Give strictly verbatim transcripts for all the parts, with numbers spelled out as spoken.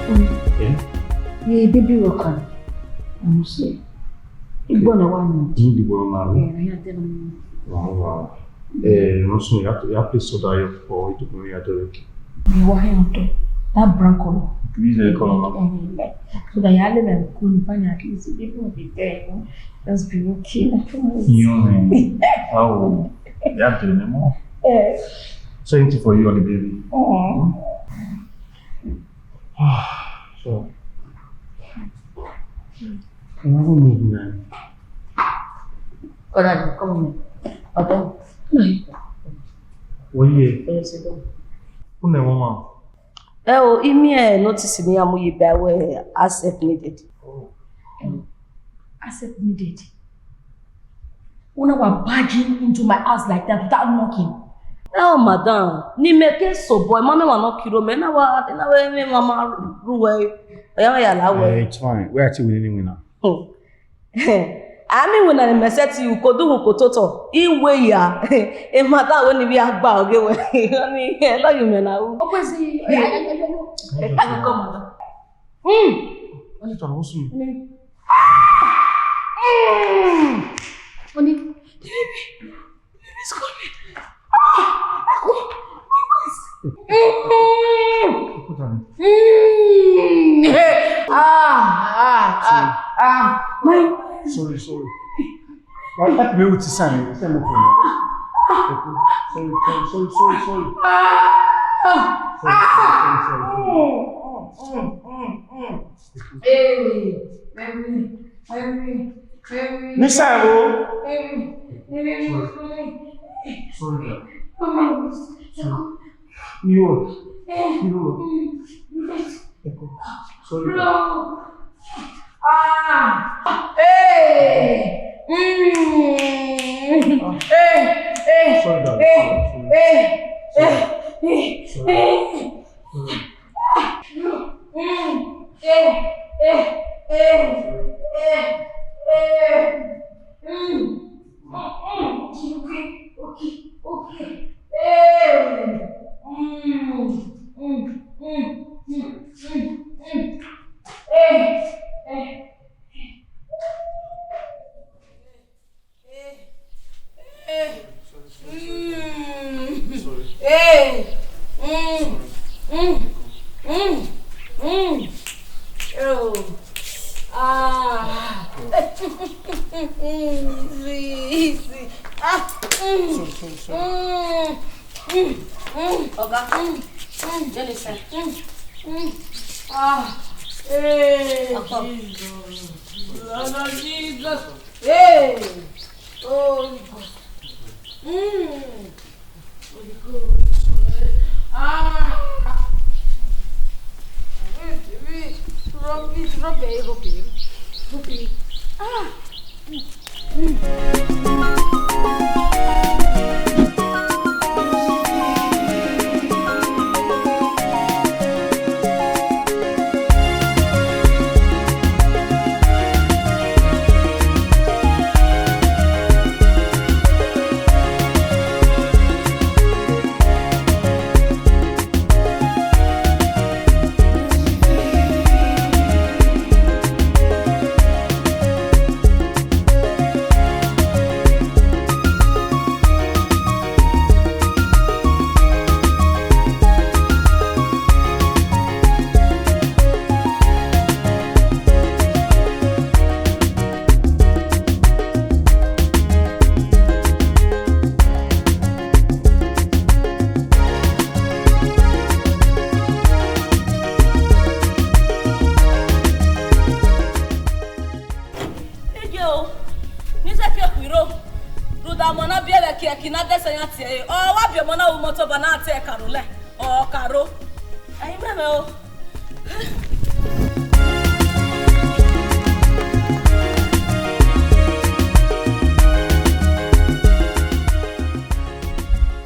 Eh? Ye baby rocker. Mo sẹ. Igbọna wa ni. Ni di gbọna na. Eh, ya de na. Wow, wow. Eh, no so ya, ya please soda yo for it to be ya do. Ni wa he on to. That brown color. Green color. Eh, eh, eh. So that ya le me cool ni pan at least people will be there, you know. Just be okay. Yo, eh. Oh, ya de na mo. Eh. Same thing for you and the baby. Mm. So, I don't need you now. Come on, come on. Okay. What you? Yes, you go. Who never want? Eh, oh, imi e notice ni amu ye ba we accept needed. Oh. Accept needed. Una wa barging into my house like that without knocking. Oh, madam, ni me ke so boy, mama wa no kiro me, na wa, na we me mama ruwe. Oya, oya, la we. Eh, it's fine. We are still winning, winner. Hmm. Ami winner ni me se ti u ko du u ko toto. Iwe ya. E madam we ni bi agba oge we. Ni, eh, lo you me na u. O kwesi, eh, eh, eh, eh, eh, come on. Mm. Why you trying to host me? Mm. Honey, the baby, the baby is coming. Ah, I go. Mm. Put on. Mm. Hey. Ah, ah, ah, ah. My. Sorry, sorry. Why help me with this sign? Sorry, sorry, sorry, sorry, sorry, sorry. Ah. Sorry, sorry, sorry, sorry. Mm, mm, mm, mm, mm. Hey, baby, baby, baby. Nisa, o. Baby, baby, baby. Sorry, girl. Come on. Sorry. Yo. Eh. Yo. Mm. Sorry, girl. Bro. Ah. Hey. Mm. Hey, hey. Sorry, girl. Hey, sorry, sorry. Hey, sorry. Hey, sorry. Hey. Sorry. Eh, eh, mm, eh, mm, mm, mm, mm. Oh. Ah. Easy, easy. Ah. Mm. Sorry, sorry, sorry. Mm, mm, mm. Oga. Mm, mm. Jennifer. Mm, mm. Ah. Hey, Jesus. Lord Jesus. Hey! Holy Ghost. Mm. Holy Ghost. Ah! Wait, wait. Rub it, rub it, rub it. Rub it. Ah! Mm. Mm. Iye o, ne I zẹ ke khuiro, rhunmwuda ọmọ na biẹ vbe ẹki, ẹki na dẹsẹ yan tie ẹre, ọ wa biẹ ọmọ na ru moto ba na tie ẹre karo lẹ, ọ karo. Ẹyin mẹmẹ o.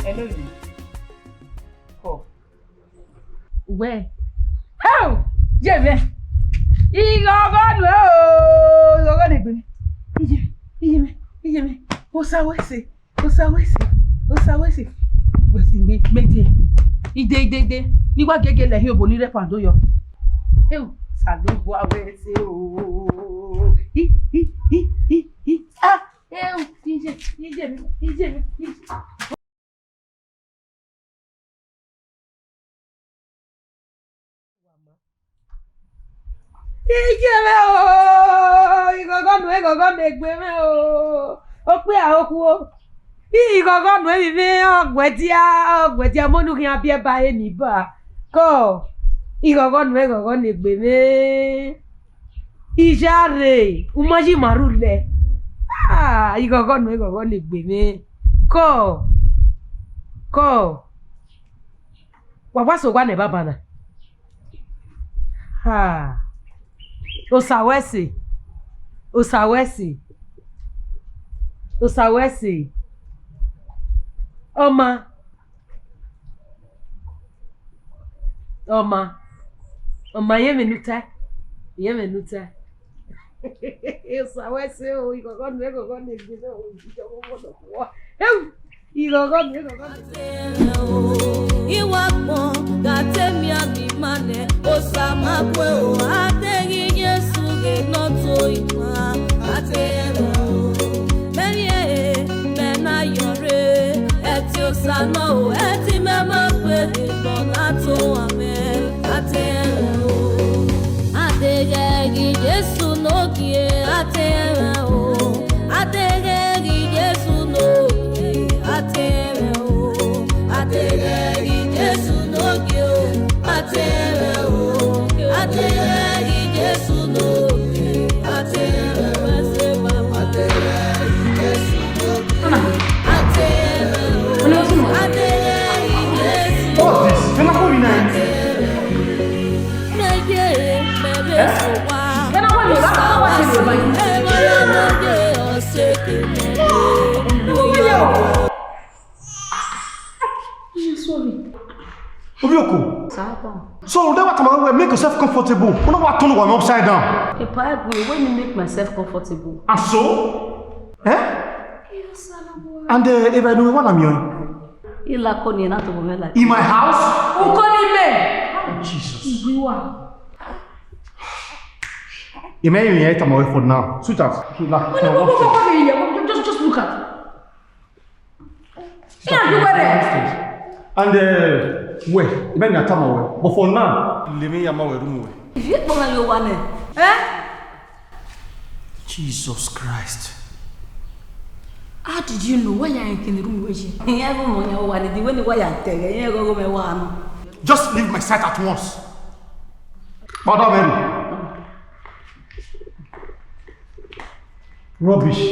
Hello, Lily. Call. Uwẹ. Heo! Ye mwẹ. Ighọghọ nuẹ o, ighọghọ ne egbe mwẹ. Iye mwẹ, iye mwẹ, iye mwẹ. Osa wẹ sẹ, Osa wẹ sẹ, Osa wẹ sẹ. Wẹ sẹ, mẹ, mẹ die. Ide, ide, ide. Ne I wa giẹgiẹ lẹ hin obọ ni rre ẹpando yọ. Eu, Osanobua wẹ ẹse o. Hi, hi, hi, hi, hi. Ah, eu, iye, iye mi, iye mi, iye. Iye mwẹ o, ighọghọ nuẹn, ighọghọ ne egbe mwẹ o, okpia okhuo. Ighọghọ nuẹn vbe mwẹ, ọ guẹdia, ọ guẹdia, mọ ne u khian biẹ ba ẹre ni ba. Kọ, ighọghọ nuẹn, ighọghọ ne egbe mwẹ. Iyare, u ma yi ima rhulẹ. Ah, ighọghọ nuẹn, ighọghọ ne egbe mwẹ. Kọ, kọ. Wa wa sẹ owa nẹ banbanna. Ha. Osa wẹ ẹse. Osa wẹ ẹse. Osa wẹ ẹse. Ọma. Ọma. Ọma, irẹn vbe ne u tae. Irẹn vbe ne u tae. Osa wẹ ẹse o, ighọghọ nuẹn, ighọghọ ne egbe mwẹ o, ighọghọ nuẹn, ighọghọ nuẹn. I wa gbọn gha te mianmian ima nẹ, Osa ma kue o, a deghẹ Jesu ghe ne ọ to ima, a te rẹn o. Mẹ rhie, mẹ na yọ rre, ẹtin Osa nọ o, ẹtin mẹ ma gbe ne ọ na to amẹ, a te rẹn o. A deghẹ ghi Jesu ne ogie, a te rẹn o. A deghẹ ghi Jesu ne ogie, a te rẹn o. A deghẹ ghi Jesu ne ogie o, a te rẹn o. A deghẹ ghi Jesu ne ogie, a te rẹn o. A te rẹn o. A te rẹn o. A deghẹ ghi Jesu ne ogie, a te rẹn o. Obioko. Sir, pa. So, that what I'm, make yourself comfortable. Una wa turn one upside down. Hey, pa, I agree. When you make myself comfortable. And so? Eh? Yes, sir. And, uh, if I do, what am I? Ila kọ ni na to bo me la. In my house? Uko ni me. Jesus. Iwe wa. Ime yi yẹn tama wẹ for now. Sweetheart, relax. What, what, what, what, what, what, just, just look at. Stop. Yeah, you were there. And, uh, wait, ime yi tama wẹ. But for now, let me yama wẹ room wẹ. If you don't know you want it, eh? Jesus Christ. How did you know? Why you in the room with you? Yeah, go on, you want it. When you were there, yeah, go, go, me wa no. Just leave my sight at once. Mother Mary. Rubbish.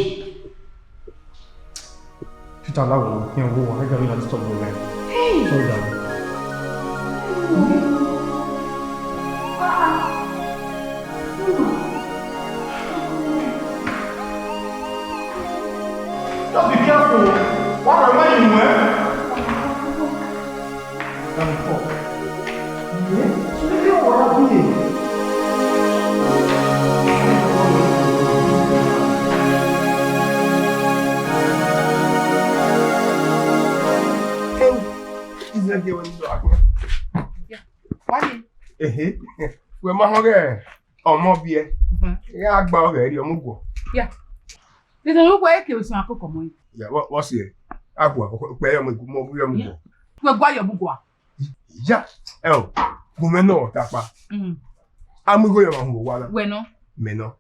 Peter Lawo, yeah, go on. I got to stop the line. Hey. Sorry, darling. Just be careful. What am I in, eh? Let me talk. Yeah? So maybe what I be? Hey, is that the one you are? Yeah. Why? Ehe. Wẹ ma họn ghẹ ọmọ biẹ. Mhm. Ya gba ọghẹ rhie ọmọ guọ. Yeah. Dede ne uwẹ ke osun akoko mọ. Ya, wọ, wọ si ẹ. Agua, kpẹ yọ ọmọ gu, mọ yọ ọmọ guọ. Wẹ gua yọ ọmọ guọ. Ya, ẹ o, gu mẹ nọ takpa. Mm. Amu igho yọ ma hu wa na. Wẹ nọ. Mẹ nọ.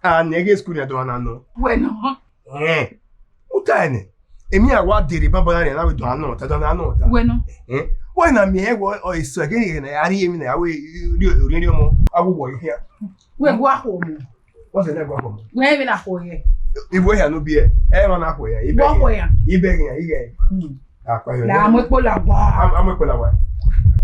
A ne ghe school ni adọ na nọ. Wẹ nọ. Eh. Uta ẹnẹ. Emi a wa dere baba na rẹ na we dọ anọ, ta dọ anọ ta. Wẹ nọ. Eh? Wẹ na mi ẹ wọ ọ eso ẹgẹ ni na ya ri emi na ya we ri ori ri ọmọ, a wo wọ ihe. Wẹ gua kho mu. What's the name gua kho mu? Wẹ vbe na kho ye. Ibo ya no bi ẹ. Ẹ ma na kho ya. Ibe. Gua kho ya. Ibe ya, ibe. Hmm. Akpa yo. Na mo epo la wa. Am, am epo la wa.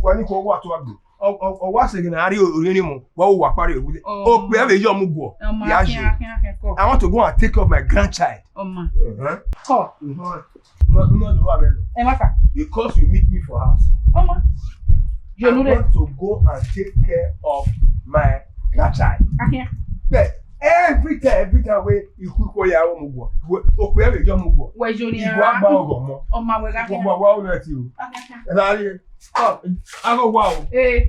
Wa ni ko wa to agbe. Ọ, ọ, ọ wa sẹ ghe na rhie orhiọn mu, wa wo wa kpare ewule. Oh. Okpia vbe yọ mu guọ. Ọma, ya akhian, ye. Akhian, akhian, kọ. I want to go and take care of my grandchild. Ọma. Uh-huh. Kọ. Uh-huh. No, no, no, no, no. Ẹ ma fa. Because you meet me for house. Ọma. You know that. I want to go and take care of my grandchild. Akhian. But every time, every time we you cook for your own mu guọ. Okpia vbe yọ mu guọ. Wẹ yo ni. Igua gba ọgọ mọ. Ọma wẹ ga. Wa, wa, wa, wa, ti o. Akhian, akhian. Ẹ na rhie. Stop. I go wow. Eh.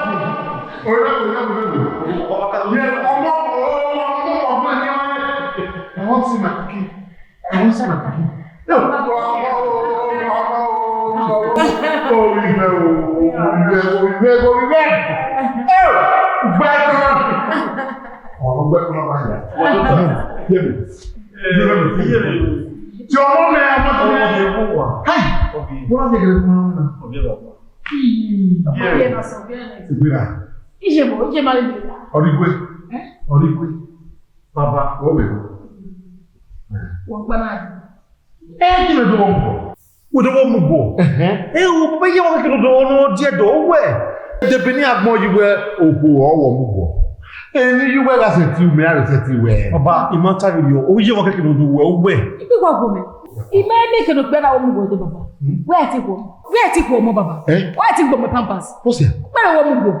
Oya, oya, oya, oya. Yeah, ọmọ, ọmọ, ọmọ, ọmọ, yeah. I want to see my pikin. I want to see my pikin. No. Orí rẹ o, orí rẹ, orí rẹ, orí rẹ. Ẹ o, gbẹ kan. Ọ̀rọ̀ gbẹ kan bá yà. Yé mi. Yé mi. Tí ọmọ mẹ, ọmọ tó mẹ. Hi. Wọ́n á jẹ́ kí n fún ọmọ náà. Ọmọ yẹn náà sọ bí ẹni. Ìgbéra. Iye mo, iye ma le le la. Ọ̀rìgbé. Eh? Ọ̀rìgbé. Baba, o bẹ. Wọ́n gbá náà. Eh, kí ló dé wọ́n bọ̀? Wo dé wọ́n mu bọ̀? Ẹhẹn. Eh, o bẹ yẹ wọ́n kí ló dé wọ́n náà díẹ̀ dọ̀ wẹ̀. Dèbí ní agbọn yìí wẹ òkú ọwọ́ mu bọ̀. Èmi yìí wẹ gha sẹ̀tì mẹ, a rẹ̀ sẹ̀tì wẹ̀. Baba, ìmọ̀ ta yìí yọ, o yẹ wọ́n kí ló dé wẹ̀, wẹ̀. Ibi wa gbọ́ mi. Ìmọ̀ ẹ̀mí kí ló gbẹ́ra wọ́n mu bọ̀ dé baba. Hmm? Wẹ́ẹ̀ ti gbọ́. Wẹ́ẹ̀ ti gbọ́ ọmọ baba. Eh? Wẹ́ẹ̀ ti gbọ́ ọmọ pampers. Ó sì. Gbẹ́ra wọ́n mu bọ̀.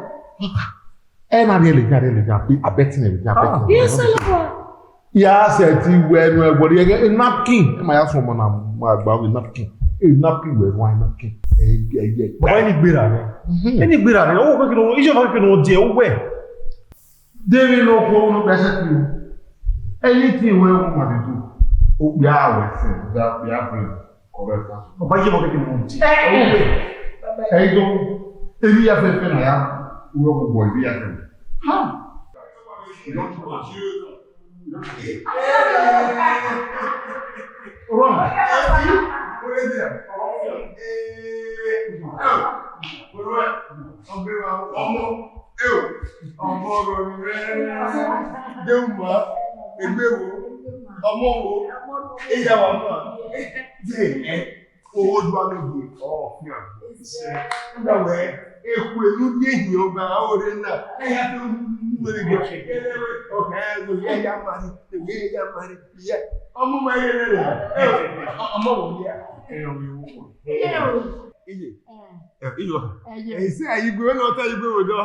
Ẹ na rhie lẹga, rhie lẹga, abẹtin lẹga, abẹtin. Yes, sir. Ya sẹ ti wẹ ẹnu ẹwọ ri ẹgẹ napkin. Ẹ ma ya sọ ọmọ na ma gba wẹ napkin. E napkin wẹ wẹ napkin. Ẹ ẹ ẹ. Baba, ẹni gbera rẹ. Mhm. Ẹni gbera rẹ. Ọwọ́ kékeré, iṣẹ́ ọmọ kékeré ọdẹ, ó wẹ̀. Demi no ko no bẹsẹ ti o. Anything wẹ wọ ma de do. O gbe awẹ sẹ, o gbe awẹ. Correct. Ọba yẹ ọmọ kékeré ọdẹ. Ẹ ẹ. Ẹ yọ. Eri ya fẹfẹ na ya. Uwe ọmọ bọ eri ya fẹfẹ. Ha. Run. Ọmọ, eo, ọmọ rọrin rẹ, de uma, egbe wo, ọmọ wo, eya wa ma, de ẹ, owó dua ló gbé, ọ fi hàn. Nígbà wẹ, eku elu ní èyí ọgbà àwòrán náà, ẹ̀yà tó ń mú lórí gbọ́, ọ̀hẹ́ ẹ̀yà máa rí, ẹ̀yà máa rí, ìyá, ọmọ máa yẹ lẹ́rẹ̀, ọmọ wò ní à. Iye. Ẹ, iyo. Ẹyẹ. Ẹ, sẹ igwe, wẹ nọ ta igwe wẹ dọ.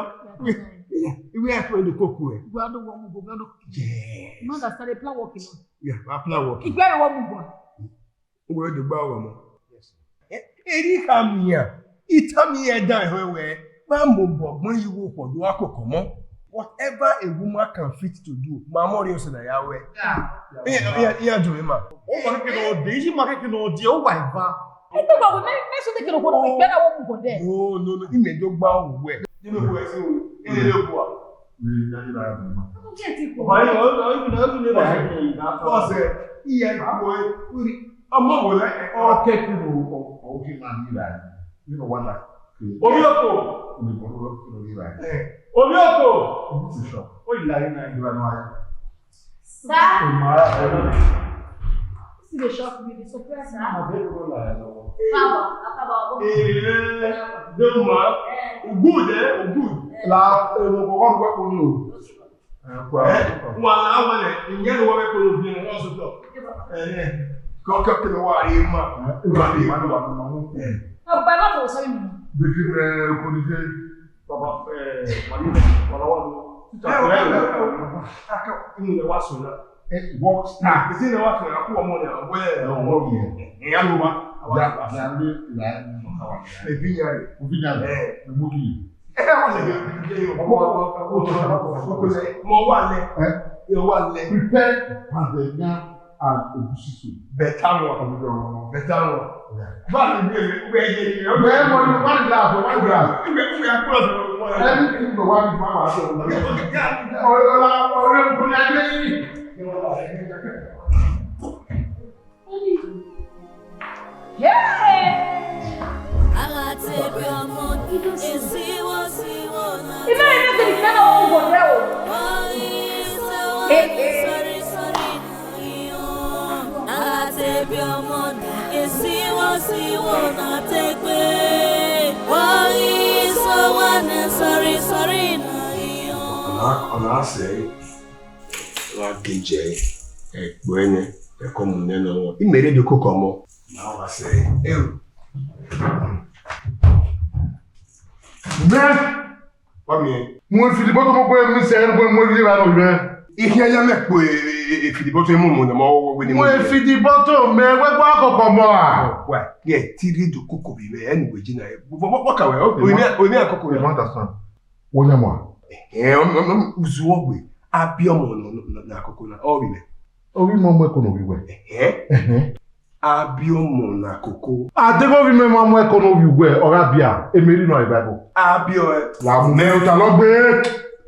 Iwe ẹ fẹ do koko ẹ. Igwe ado wọ mu go, ado. Yes. You understand? A plan work, you know. Yeah, a plan work. Igwe wọ mu go. Uwe do gba wọ mọ. Yes. Eri kha mian. Ita mi ẹ dan ẹhọ wẹ. Ma mo bọ gbọn yi wo kpọ do akoko mọ. Whatever a woman can fit to do, ma mo ri ose na ya wẹ. Yeah. Iya, iya, iya, do ma. O ma keke no de, isi ma keke no de, o wa eva. Ẹ tó gbàgbé, mẹ, mẹ sọ de kele okhuo ne ọ gbe ẹre na wo mu gọdẹ. No, no, no, imẹ do gba uwẹ. Dẹ mẹ wẹ ẹse o, ẹ lele okhuo a. Wẹ ya, ya, ya, ya. Ọkọ jẹ ti kọ. Ọba yìí, ọ, ọ, ọ, ọ, ọ, ọ, ọ, ọsẹ, iye ikọ ẹ, ọmọ wo lẹ, ọ kẹkẹ ro, ọ, ọ, ọ, kí n máa ní ìlà yìí. Nínú wa la. Omi oko. Omi oko, omi oko. Ẹ. Omi oko. Omi ti sọ. Ó yìí la yìí náà. Ìlà náà. Sir. Ìmọ̀ ara ẹ̀ lọ. This is a shock me, dey surprise me. Àbí kúrò lára ẹ̀ lọ́wọ́. Káàbọ̀, àkàbọ̀ ọgbọ́n. Ee, dé o ma. Eh. O good, eh? O good. Eh. La, èrò kọ̀ọ̀kan ló wẹ́ kó ní o. Ó ṣùgbọ́n. Eh, kú àwọn. Eh, wà á wọlé, ìyẹn ló wọ́n fẹ́ kó ló fi hàn wọ́n sọ̀tọ̀. Ẹ bàbá. Eh, eh. Kọ́kọ́ kí ló wà á rí ma. Eh, ìwà ni ìwà ni wà á mú. Eh. Bàbá, ẹ má fọwọ́ sọ́yìn mi. Bí kí ni, eh, kò ní ṣe? Baba, eh, wani, wala wani. Ẹ, ẹ, ẹ, ẹ, ẹ, ẹ, ẹ, inú rẹ̀ wá sùn náà. Ẹ, work star. Èsì rẹ̀ wá sùn náà, kú ọmọ rẹ̀, àwọn bóyá ẹ̀, ọmọ rẹ̀. Ẹ, ẹ, yà ló wá. Yà, yà lé, yà, ẹ, bí yà rẹ̀. Òbí yà rẹ̀. Ẹ. Ẹ mú kí. Ẹ, wọ́n lè gbé, gbé, gbé, ọmọ, ọmọ, ọmọ, ọmọ, ọmọ, ọmọ, ọmọ, ọmọ, wà lẹ̀. Ẹ? Ẹ wà lẹ̀. Prepare and then now and egusi soup. Better one. Better one. Yeah. Báwo ni bí ẹ, bí ẹ yẹ yẹ? Bẹ́ẹ̀ mo ní one glass, one glass. Ìgbẹ́, ìgbẹ́ àkúrò sọ̀rọ̀ wọn. Anything you want, you want to do. Ọ̀rẹ́, ọ̀rẹ́, ọ̀rẹ́, ọ̀rẹ́, ọ̀rẹ́, ọ̀rẹ́. Yeah! Imẹ ẹmẹ kiri fẹ na ọkun bọ dẹ o. Sorry, sorry, na iyo. Atebi ọmọ na esiwo siwo na tegbe. Wari so wa ne sorry, sorry, na iyo. Ọna, ọna sẹ, wa gejẹ ẹkpo ẹnẹ, ẹkọ mu nẹ nọ. Imẹ rre do koko ọmọ. Ma wa sẹ, ẹ o. Mẹ. Wa miẹn. Mu efidi bọtọ mo kue mi sẹ ẹrugbo mu efidi ra nọ mẹ. Ikhian ya mẹ kpo efidi bọtọ emu mu ne ma wo we ni mu. Mu efidi bọtọ mẹ, wẹ gba koko ọmọ a. Wa, ye ti rre do koko bi mẹ, ẹnu we jina. Wa, wa, wa ka wẹ, o, o ni, o ni akoko. You understand? Wo yan mọ. Eh, um, um, um, uzu ọgbe, abi ọmọ nọ, nọ, nọ, na koko na, ọ bi mẹ. Ọ bi mẹ ọmọ ẹko ne ovbi wẹ. Eh? Ẹhẹn. Abi ọmọ na koko. Adeghe ovbi mẹ ma mu ẹko ne ovbi wẹ, ọ gha bia, emeri nọ Bible. Abi ọ. La mu mẹ ota lọ gbe.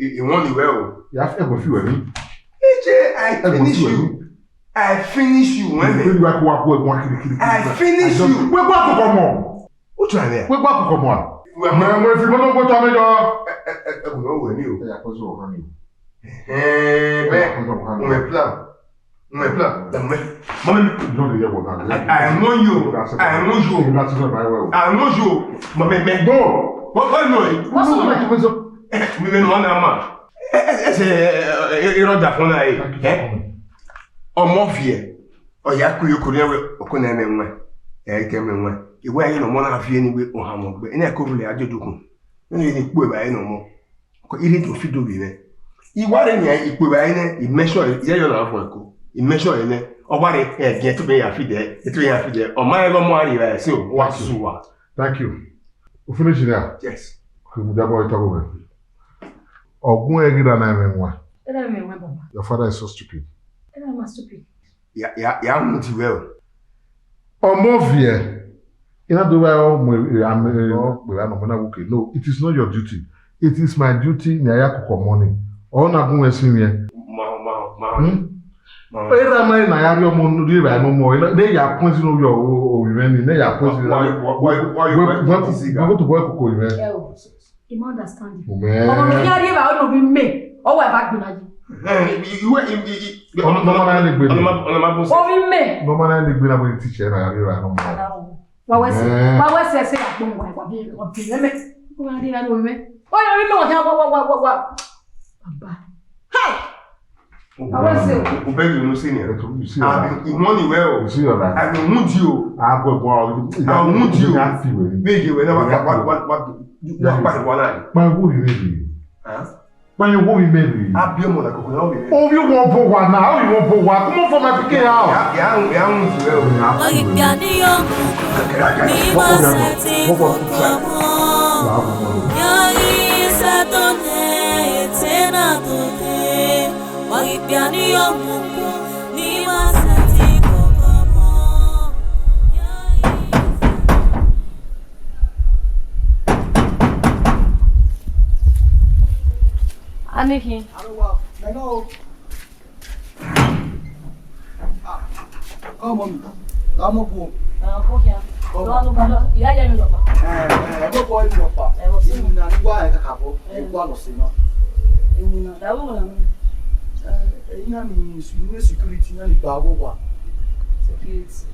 I, I want you well. Ya fi ẹgbẹ fi wẹ mi. Eje, I finish you. I finish you, man. Wẹ wa ko wa ko ẹgbọn kiri kiri. I finish you. Wẹ wa ko kọmọ. Who try there? Wẹ gba koko ọmọ a. Mẹ, mẹ fi mọtò gbé tọ mi dọ. Ẹ, ẹ, ẹ, ẹ, kò lọ wẹ̀ ni o. Ẹ yà kó sọ̀rọ̀ kan ni. Ẹ, bẹ́ẹ̀. Ẹ yà kó sọ̀rọ̀ kan ni. Mo plan. Mo plan. Dàmú ẹ. Mọ mi. Yóò lè yẹ wọ̀ náà. I, I want you. I want you. Ìgbà tí mo bá wẹ̀ o. I want you. Mọ mi, mẹ. Go. Wọ́n, wọ́n nù ẹ. Wọ́n sọ̀rọ̀ mẹ́. Ẹ, mi mẹ́nu wọn náà mà. Ẹ, ẹ, ẹ ṣe, ẹ, ẹ, irọ́ dà fún náà yìí. Ẹ? Ọmọ fi ẹ. Ọ ya ku yoko rẹ wẹ, oko na mẹ wẹ. Ẹ kẹ mẹ wẹ. Iwẹ ẹre ne ọmọ na fi eni wẹ ohan mọ gbe. Ene ko rule ajojo kun. Ene ni kpo eba ẹre ne ọmọ. Ko ire do fi do bi mẹ. Iwa re ni ikpo eba ẹre nẹ, I make sure, iye yo na fo ẹko. I make sure ẹre nẹ. Ọ wa re, ẹ, ẹgiẹn to be ya fi dẹ, ẹ to be ya fi dẹ. Ọ ma ẹghẹ ọmọ a rri evbare ẹse o, wa su wa. Thank you. U finish there? Yes. Okay, mu diabọ itọgho mwẹ. Ọgua ẹre ghi ra na ẹmwẹ wan. Ẹ na ẹmwẹ wan, baba. Your father is so stupid. Ẹ na ma stupid. Ya, ya, ya mu ti wẹ o. Ọmọ viẹ, I na do vba ọ mu ame ọ kpe vba nọ, mẹ na wu ke. No, it is not your duty. It is my duty, ne a ya koko ọmọ ni. Ọ na gun mwẹ sin mwẹ. Ma, ma, ma. Hmm? Ma. Erha ma na ya rhie ọmọ rhie vba ne ọmọ, ne ya point no yo ovbi mwẹ ni, ne ya point. Why, why, why, why you wait, wait, wait, wait, wait, wait, wait, koko ovbi mwẹ. Ẹ o. I ma understand you. Amen. Ọmọ ne ọ khian rhie evbare ne ovbi mẹ, ọ wa eva gbinna yi. Eh, iwẹ, i, i, i, ọmọ, ọmọ na ni gbe ni. Ọmọ, ọmọ, ọmọ, ọmọ. Ovbi mẹ. Ọmọ na ni gbe na, wẹ teacher na rhie evbare ne ọmọ. Wa wẹ sẹ, eh, wa wẹ sẹ, sẹ akpọ wa, wa bi, wa bi mẹ. Wa rhie evbare ne ovbi mẹ. Ọ ya ovbi mẹ wa khian wa, wa, wa, wa, wa. Baba. Hey! Awẹ sẹ o. U beg you, no senior. You see, I be, you want you well. You see your life. I be wound you. I go, go out. I wound you. Big you, whenever, what, what, what, what, you, you are back one eye. Huh? Kpẹyẹ wo mi mẹ rèé. A bi ọmọ na koko na, ọ bi mẹ. Ovbi wọn bọ wa na, ovbi wọn bọ wa. Come on for my pikin house. Ya, ya, ya, ya, ya. Ọghi kpia ni yo mu ni ma sẹtin koko ọmọ. Ya ghi sẹtin ne ete na dode. Ọghi kpia ni yo mu ni ma sẹtin koko ọmọ. Nikhin. Arowa, mẹ nọ o. Ah, come on. Come on, bro. Ah, okay. Come on. Ìyá yẹ mi lọ pa. Eh, eh, ẹ mọ bọ ẹ mi lọ pa. Ẹ, what's up? Ìwìnà ni wá ẹ kàkà bọ. Ẹ wá lọ sí náà. Ìwìnà, dàbí ìwìnà mi. Eh, ẹ̀yin náà ni, ni security náà ni gba owó wa. Security.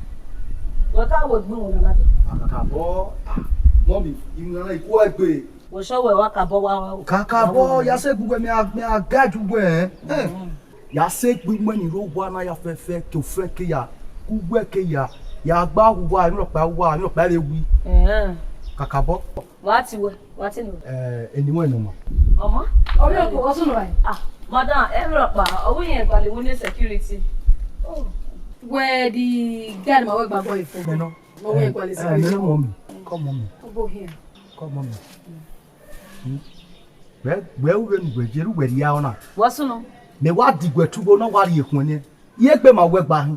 Wẹ ka wẹ gbọn wọn lade. Àkàkà bọ, ah, mọ mi, ìwìnà náà ikú ẹgbẹ. Wẹ sọ wẹ wa ka bọ wa wa o. Kàkà bọ, ya sẹ gbogbo mi a, mi a guide wẹ. Eh. Mm. Ya sẹ gbe imẹ ni rre owa na ya fẹfẹ, ke ofẹn ke ya, ke uwẹ ke ya, ya gba uwa, emwi rọkpa uwa, emwi rọkpa vbe wi. Ẹhẹn. Kakabọ. Wa ti wẹ, wa ti nọ. Eh, eni wẹ nọ ma. Ọmọ? Ọmọ ko, ọ sunu wa. Ah, madam, emwi rọkpa, ọ wẹ irẹn gualọ winna security. Oh. Wẹ the guy ma wẹ gba boy fo. Mẹ nọ. Ọ wẹ irẹn gualọ security. Eh, mẹ nọ, mummy. Come, mummy. Go here. Come, mummy. Hmm. Wẹ, wẹ u vbene uwẹ ye, uwẹ rhia ọna. Wa sunu. Mẹ wa diguẹ tugbo na wa rhie khuẹn nẹ. Iye egbe ma wẹ gba hin.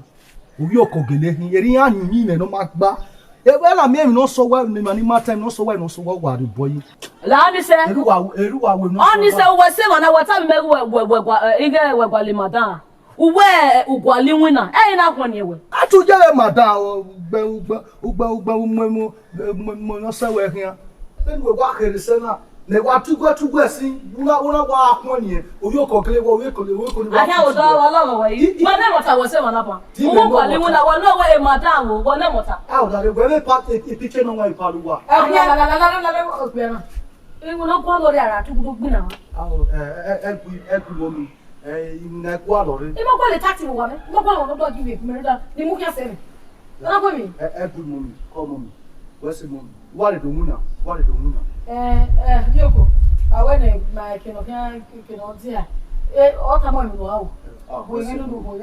Ovbi oko gele hin. Erriọ iran yin uyinmwẹ ne ọ ma gba. Ẹ wẹ na miẹn emwi ne ọ sẹ uwẹ, ne ima ni ma ta emwi ne ọ sẹ uwẹ, ne ọ sẹ uwẹ, wa rhie obọ yi. La ni sẹ. Erriọ uwa, erriọ uwa wẹ ne ọ sẹ uwẹ. Ọ ni sẹ uwẹ sẹ emwa na, wẹ tama mẹ wẹ, wẹ, wẹ gua, eh, ighẹ wẹ gualọ madam. Uwẹ, u gualọ iwinna. Ẹ i na khuẹnniẹn wẹ. A tu ye vbe madam, ugbẹ, ugbẹ, ugbẹ, ugbẹ, umuemu. Mẹ, mẹ, mẹ, ne ọ sẹ wẹ khian. Vbene uwẹ wa kherhe sẹ na, ne wa tuguẹ tuguẹ sin, u na, u na wa khuẹnniẹn, ovbi oko kele wẹ, ovbi oko, ovbi oko ni wa. Ahian odọ, wa lọghọ wẹ yi. I, i, wa nẹ mọta wẹ sẹ emwa na ban. Di mẹ nọ mọta. Uwu gualọ iwinna, wẹ ne wẹ e madam o, wẹ nẹ mọta. A, odaro, wẹ vbe pa, e, e picture nọ wa ipa lu wa. Ẹ, la, la, la, la, la, la, la, okpia na. Iwinna gualọ rre ara, tugudu gbinna wa. A, o, ẹ, ẹ, ẹ, ẹ gui, ẹ gui mọ mi. Eh, I na gualọ rre. I ma gualọ taxi vbe owa mwẹ. I ma gualọ ne ọ do gi vbe ekun mwẹ rre da, ne I mu khian sẹ mwẹ. Ọ na gu mwẹ. Eh, eh, good morning. Call mommy. Wẹ sẹ mommy. Wa rre do winna. Wa rre do winna. Eh, eh, Yoko. A wẹ nẹ ma eke nọ khian, eke nọ dia. Eh, ọ tama mwẹ emwi ne u gha ru. Ah, wẹ sẹ mommy.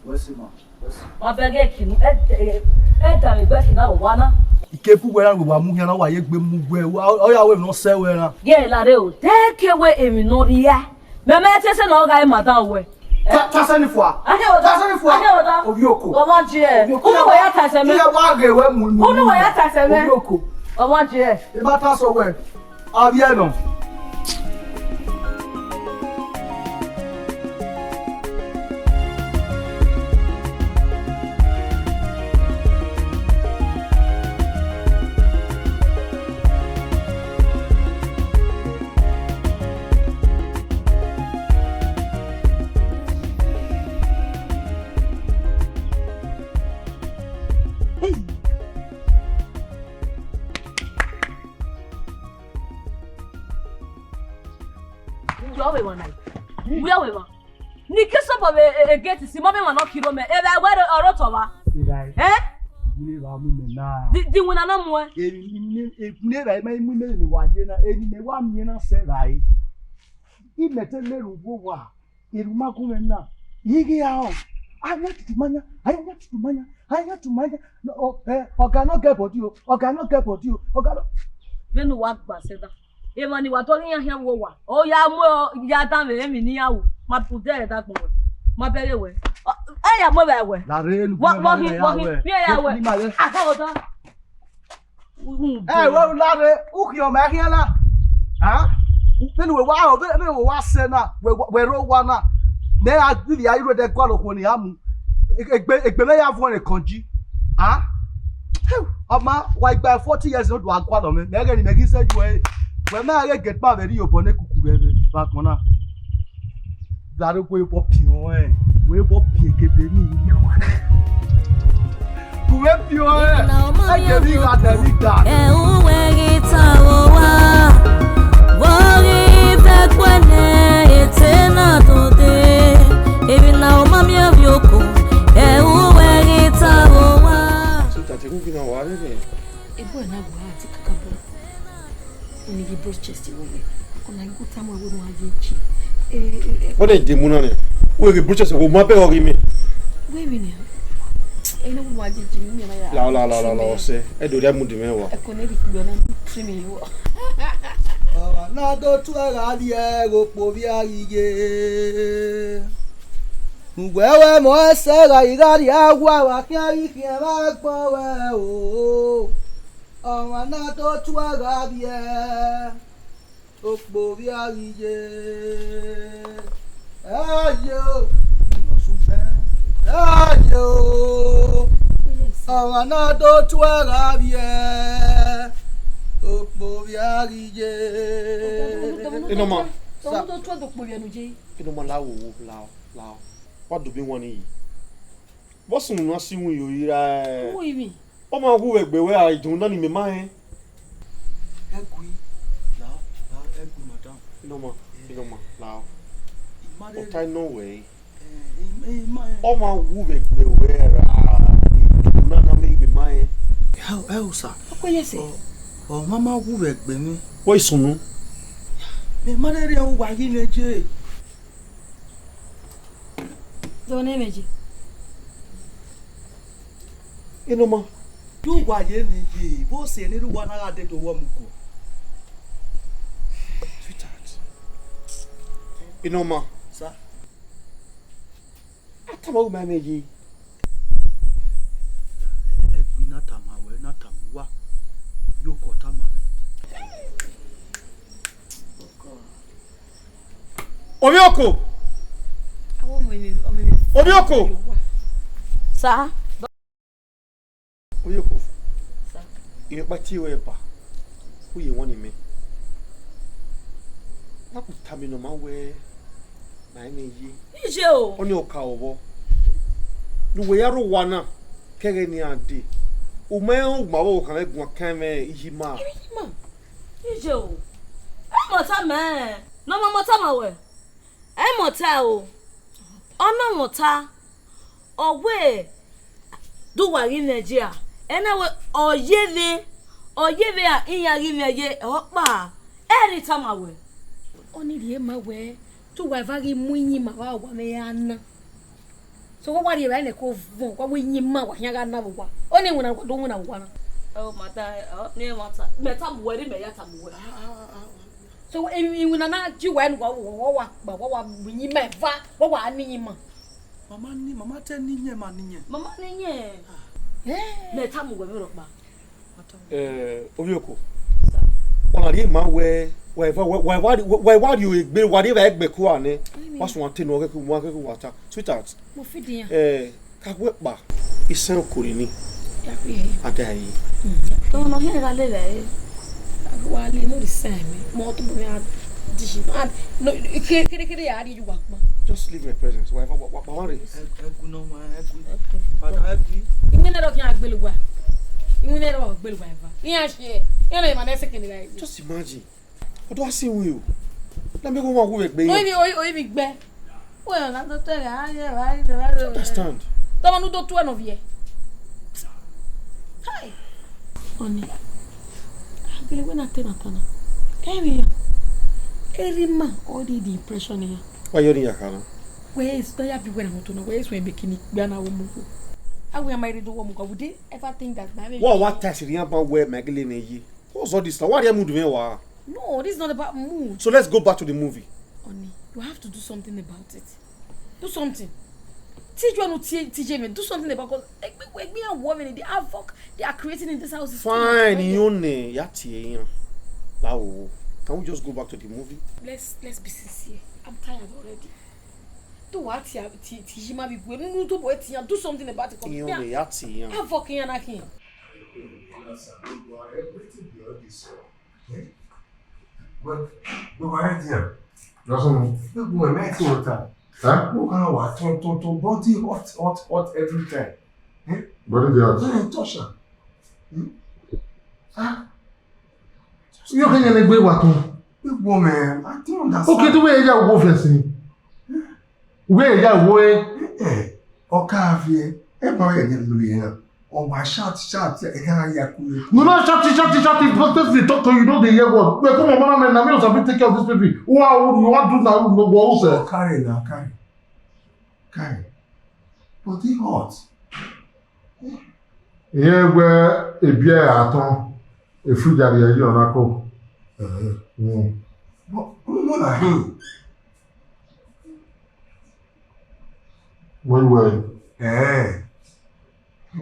Wẹ sẹ ma. Wẹ sẹ. Ma bẹghe eke nu, ẹ, ẹ, ẹ da vbe egbe eke na vbe owa na. Ike bu wẹ ra vbe wa mu khian na, wa ye egbe mu wẹ. Ọ, ọ ya wẹ emwi ne ọ sẹ wẹ na. Ye la rre o. Te ke wẹ emwi ne ọ rhia. Mẹ, mẹ te sẹ ne ọ gha re madam wẹ. Ta, ta sẹ ni fua. Ahian vbe ọdọ. Ta sẹ ni fua. Ahian vbe ọdọ. Ovbi oko. Ọmọ jẹ. Ovbi oko. Unu wẹ ya ta sẹ mẹ. Iye wa ghe wẹ mu, mu, unu wẹ ya ta sẹ mẹ. Ovbi oko. Ọmọ jẹ. I ma ta sẹ wẹ. Avbiẹ nọ. Hey! Uwẹ ọvbe emwa na, uwẹ ọvbe emwa. Ne I ke sobọ vbe e, e, egeti si, ma vbe emwa ne ọ kiro mẹ, evba wẹ ọre otọ vba. Evba. Eh? Ewinna vbe mu mẹ na. Di, di winna na muẹn. Ewinna, ewinna vbe ma mu mẹ ne wa ye na, emwi ne wa miẹn na sẹ vbe. Imẹ te lele uwu owa, erha ma gu mwẹ na. Ighẹ a họn, a yan tutu ma yan, a yan tutu ma yan, a yan tutu ma yan. No, o, eh, ọga no get body o, ọga no get body o, ọga no. Vbene uwa gba sẹ da. Emwa ni wa do ghi yan khian vbe owa, ọ ya mu ya danmwehọ emwi ne iran ru, ma bu dẹ ẹre da agbọn wẹ, ma bẹghe wẹ. Ọ, ẹ ya mu evba wẹ. La rre enu. Wa, wa ghi, wa ghi, miẹn ya wẹ. Ni ma rre. Agbọn wẹ da. Ẹ, wẹ u la rre, u khian ọmwa khian na. A? Vbene uwẹ wa, vbene uwẹ wa sẹ na, wẹ, wẹ rre owa na. Mẹ a ghi vbe a i rre odẹ gualọ okhuo ne I ra mu. Egbe, egbe mwẹ ya vuọn ne Kọnji. A? Ọ ma, wa gba forty years ne u do a gualọ mwẹ. Mẹ ghẹ ne imẹ ghi zẹ yu ẹre. Wẹ ma ghe gate man vbe rri obọ ne kuku vbe, vbe, vbe agbọn na. Gari wẹ bọ piọn ẹn. Wẹ bọ piọn egbe ni. Wẹ piọn ẹn. Egbe ni gha dẹ ni da. Ẹhun wẹ ghi ta owa, vbọ ghi vbe ẹkpẹnẹ, ete na dode, emwi ne ọ ma miẹn vbe oko, ẹhun wẹ ghi ta owa. Sita te gu gina wa rere. Ebo na gua ati kakabọ. Oni ghi brush chest vbe wẹ. Ọna ghi gu tama wẹ ne uwa ye ji. Eh, eh, eh. Wọ́n dẹ̀ dé mú náà ni. Wọ́n ghi brush chest vbe ma bẹ́ẹ̀ ọ̀gí mi. Wẹ mi ni. Ẹ ní wọ́n ye ji mi na ya. La, la, la, la, la, ọsẹ. Ẹ dòrí àmúdì mẹ́wàá. Ẹ kò ní rí kúrò náà, tì mí wọ. Ọmọ náà tó tú ẹ̀rọ adìẹ, rògbò bí àríyé. Ǹgbẹ́ wẹ́ mọ́ ẹsẹ̀ ra ìrárí àwọ̀ àwà kí a rí kí ẹ má gbọ́n wẹ́ o. Ọmọ náà tó tú ẹ̀rọ adìẹ. Okpovbia ghi ye, ẹ ye o, Ọsufẹn, ẹ ye o, ọmwa na do tuẹ gha vbiẹ, okpovbia ghi ye. Inọma. Sa. Inọma, lao, lao, lao. Wa do bi wan ni yi. Vbọ sunu na si iwinna iro ra? Iwinna? Ọ ma wu vbe egbe wẹ a idun na ni mẹ ma rẹn. Ẹgui, lao, lao, ẹgui, madam. Inọma, inọma, lao. Ọta nọ wẹ. Ọ ma wu vbe egbe wẹ ra idun na na mẹ igbe ma rẹn. Ẹ o, ẹ o, sa. Ọ kue ye sẹ. Ọ, ọ ma ma wu vbe egbe mwẹ. Wẹ i sunu. Mẹ ma rẹrẹ uwa ghi nẹ je. Dọ nẹ mwẹ je. Inọma. Yu uwa ye mwẹ ye, vbọ sẹ ne erha uwa na gha dẹdẹ owọ mu kọ? Sweetheart. Inọma. Sir. A tama uwa ma mwẹ ye. Ẹgui na tama wẹ, na tama uwa. Yu kọ tama mwẹ. Ovbi oko. Ovbi oko. Sa. Ovbi oko. Sa. Imẹ ọkpa tie ruẹ ba. U ye wan ni mẹ. Wa ku tama Inọma wẹ, ma mwẹ ye. Iye o. Ọnii ọ ka vbọ. Ne uwẹ ya rre owa na, ke ẹghẹ ne iran dee. U ma rẹn u ma vbe okhan mwẹ guan kan mwẹ iye ima. Iye ima. Iye o. Ẹ mọta mẹ. Ne ọ ma mọta ma wẹ. Ẹ mọta o. Ọ na mọta. Ọ wẹ, do uwa ghi mwẹ ye a? Ẹ na wẹ, ọ ye vbe, ọ ye vbe a, iran ghi mwẹ ye, ọkpa, ẹ rhie tama wẹ. Ọnii rhie ma wẹ, te uwa eva ghi mu iyin ima vbe owa mwẹ ya na. So, wa wa rhie evbare nẹ ko vuọn, wa wẹ iyin ima wa khian gha na vbe owa. Ọnii winna, wa do winna vbe owa na. Ẹ o, ma ta, ọ, ne ma ta, mẹ tama uwẹ, ne mẹ ya tama uwẹ. So, i-, iwinna na ji uwa enu, wa, wa, wa, wa kpa, wa wa mu iyin ima eva, wa wa na iyin ima. Mama ni, mama te ni yẹn, ma ni yẹn. Mama ni yẹn. Eh. Mẹ tama uwẹ vberriọ ọkpa. Eh, ovbi oko. Sir. Ọ na rhie ma wẹ, wa eva, wa, wa, wa, wa rhie egbe, wa rhie evbare gbe kua nẹ. Amen. Wa suẹn te ne ọ ghẹ ke, wa ghẹ ke wa ta. Sweetheart. Mo feed iran. Eh, ka wẹ kpa. Isẹn okori ni. Ya kue. Ada yi. Mm. Tọ nọ hiẹn gha lele ẹre. Wa le no the same. Mo to bo ya dishi. Ah, no, kere, kere, kere ya di you wa kpa. Just leave my presence. Wa, wa, wa, wa, wa re. Ẹ, ẹ gu nọ wa, ẹ gu. Okay. Madam, ẹ gu. Iwinna ẹre ọ khian gbele uwa. Iwinna ẹre ọ gbele uwa eva. Iran share. Iran na ma ne second guy. Just imagine. Ọ do a si iwinna o. Na mẹ ghe ọmwa wu vbe egbe. Oyi, oyi, oyi, mi gbẹ. Wẹ na do tẹrẹ, a ye, a ye, a ye. Understand? Tọmọ nu do tuẹ nọ viẹ. Kai. Ọni. A gele wẹ na te na ta na. Ẹ vbe ya. Erha ima, ọ di the impression ya. Wa yọ ni ya kha na. Wẹ, ya bi wẹ na moto na. Wẹ, suẹn ebe kini gbe na wo mu. A wẹ ma ire do wo mu. Would they ever think that my baby? Wa wa ta siri yan ba wẹ ma gele ne ye. What's all this now? Wa rhie mood mwẹ wa. No, this is not about mood. So let's go back to the movie. Honey, you have to do something about it. Do something. Teach you to teach me. Do something about, 'cause egbe, egbe and women, the havoc they are creating in this house is too much. Fine, already. You know, ya tie yan. Bawo. Can we just go back to the movie? Let's, let's be sincere. I'm tired already. Do what? Ti, ti, ti, you might be going. No, no, do what? Do something about it. 'Cause you know, ya tie yan. Havoc yan na kin. Everything be all this. Eh? But, but why there? That's all. Look, boy, my thing water. Huh? Look how I turn, turn, turn, body hot, hot, hot every time. Eh? Body dey hot. Don't touch am. Hmm? Ah. You can't get a way what? Look, boy, man, I don't understand. Okay, the way you go first. Wẹ ya wo e. Eh, ọ ka viẹ, ẹ ma ya ne lele na. Ọ wa shout, shout, ẹ ka ya ku. No, no, shout, shout, shout, if person dey talk to you, no dey hear word. Wẹ come on, man, na me o sabi take care of this baby. Who are you? You want do now? No go sir. Carry na, carry. Carry. But he hot. Iye wẹ ebiẹ atọn, efrija rhie yi ọna ko. Eh. Mm. But, no, na him. Wẹ wẹ. Eh.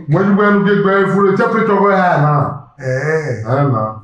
Wẹ wẹ nu gbe gbe fure temperature wẹ ha na. Eh. Eh, na.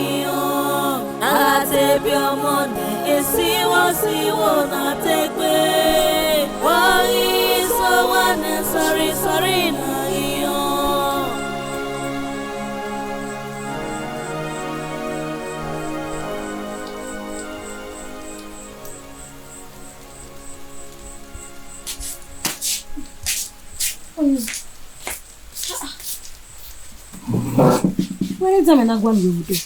ghi họn, a gha te biẹ ọmọ nẹ, esiwosiwo na te gbe. Wa ghi sẹ owa nẹ, sorry, sorry na ghi họn. Wẹ ne Dame na gualọ vbe odẹ?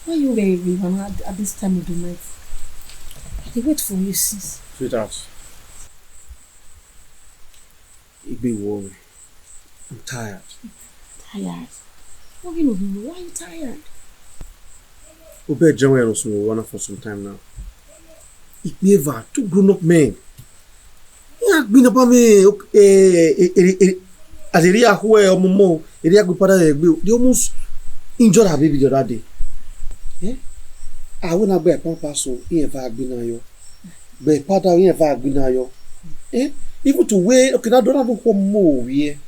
Why you very rude, man, at, at this time of the night? I dey wait for you since. Sweetheart, igbe wọ mwẹ. I'm tired. Tired? What kind of, why you tired? Obẹ jẹn wẹ ẹrọ sunu wa na for some time now. Ikpia eva, two grown up men. Iran gbinna ba mwẹ, eh, eh, eh, eh, as erriọ akhuẹ ọmọmọ, erriọ agbọn ipadara ẹre gbe, they almost injure her baby the other day. Eh? A wẹ na gbe ipadara so, iran eva gbinna yọ. Gbe ipadara, iran eva gbinna yọ. Eh? Even to wẹ, okay, na do na do khuọmọ ovbiẹ.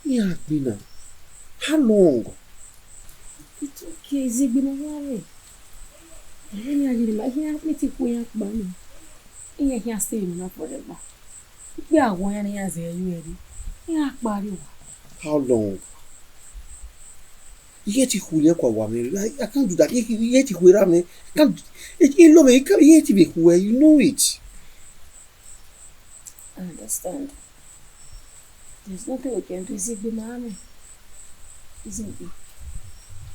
Iran gbinna. How long? It's okay, Izigbe ma wa rre. Ẹghẹ ne a ye ma khian, mi te khu iran kpa nẹ. Iran khian stay emwi na forever. Ikpia wọ iran ne iran zẹ ye ẹre. Iran kpa rrie owa. How long? Iye ti khu iran kua wa mwẹ. I, I can't do that. Iye, iye ti khu erha mwẹ. I can't, I, I love it. I can't, iye ti vbe khu ẹ, you know it. I understand. There's nothing we can do. Izigbe ma rre. Izigbe.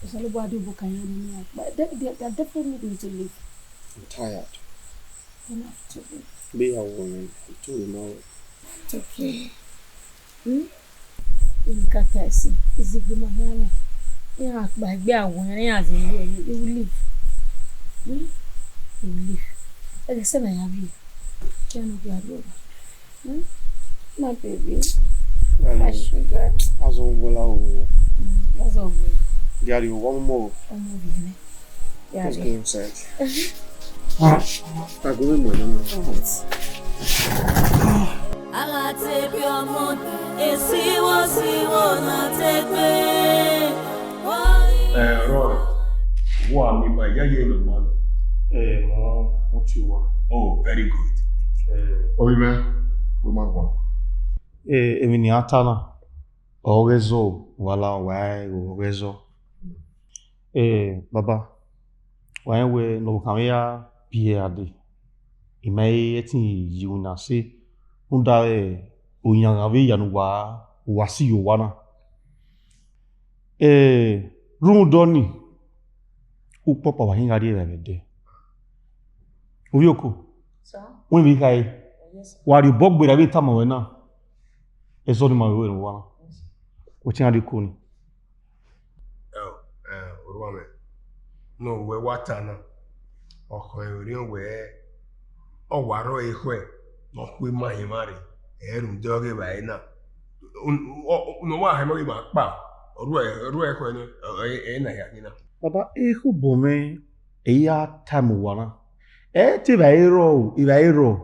Osanobua do boka iran ni, but they, they, they are definitely going to leave. I'm tired. They have to leave. Be your woman. I'm too now. It's okay. Hmm? Unu ka ta ẹse, Izigbe ma hia mwẹ. Iran kpa egbe awọ, iran zẹ ye ẹre, he will leave. Hmm? He will leave. Ẹghẹ sẹ na ya vbiẹ. Iran no ghi a rrie owa. Hmm? My baby. Darling, my sugar. Azọ wọla o. Hmm, azọ wọla. Gari o, one more. Ọmọ vbiẹ nẹ. Let's go inside. Agbọn mwẹ nọ. A gha te biẹ ọmọ, esiwosiwo na te gbe. Eh, Roy, wa mi ma ya ye no ma. Eh, mo, mo ti wa. Oh, very good. Eh, Ovbi mwẹ, wẹ ma guan. Eh, emwi ne a ta na, ọ ghẹ zọ, wa la, wa ru ọghẹ zọ. Eh, baba, wa rẹn wẹẹ ne ọvbokhan mwẹ ya biẹ a dee, I ma he ẹtin ye iwinna ẹse, rhunmwuda vbe oyan ghan vbe hia ne uwa, uwa si ye owa na. Eh, Rhunmwuda ọnii, ukpọkpa wa hin gha rrie evbare vbe ẹdẹ. Ovbi oko, sir, wẹ vbe khare, yes, sir, wa rhie obọ gberra vbe tama ruẹ na, ẹzọ nii ma vbe ru ẹre vbe owa na. Yes, sir. Wẹ te iran rhie iko nii. Ẹo, eh, orhuanmwẹ, ne uwẹ wa ta na, ọ khọ erriọ wẹ, ọ wa rrọọ ekhọe ne ọ khu ima hin mwa rre, ẹ i rhunmwuda ọghe evbare na. Ne ọ wa hama ọghe ima kpa, ọ rhuẹ, ọ rhuẹ ekhọe nẹ, ẹ, ẹ, ẹ na hia khin na. Baba, ekhobọ mwẹ, ẹ i ya tama uwa na. Ẹ i te evbare rrọọ o, evbare rrọọ.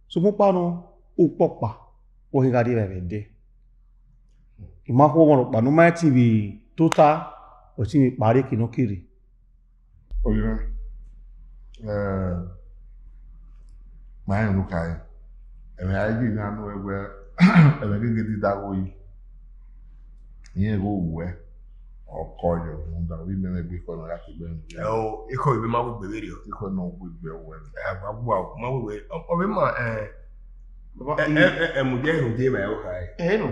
Sokpan ọkpa nọ, ukpọkpa, wẹ hin gha rrie evbare vbe ẹdẹ. I ma khu ọmwa rhọkpa ne u ma rẹn ẹtin vbe tota, ọ ẹtin vbe kpa rre eke ne ọ ke rre. Orinmwẹ, eh, ma rẹn ne u khare. Ẹmwẹ a i ye iran nu ẹwẹ, ẹmwẹ gege dida gho yi. Irẹn gho wẹ, ọ kọ yọ, rhunmwuda ovbi mẹ mwẹ gbe ekhọe ne ọ ya ke gbe ẹmwẹ. Ẹo, ekhọe vbe ma wegbe vberriọ. Ekhọe ne ọ wegbe wẹ. Ẹ, wa gua, ma wegbe. Ọ, ọ vbe ma, eh, Baba, ẹ, i- ẹ, ẹ, ẹ, mu je rhunmwuda evbare khare. Ẹ nọ.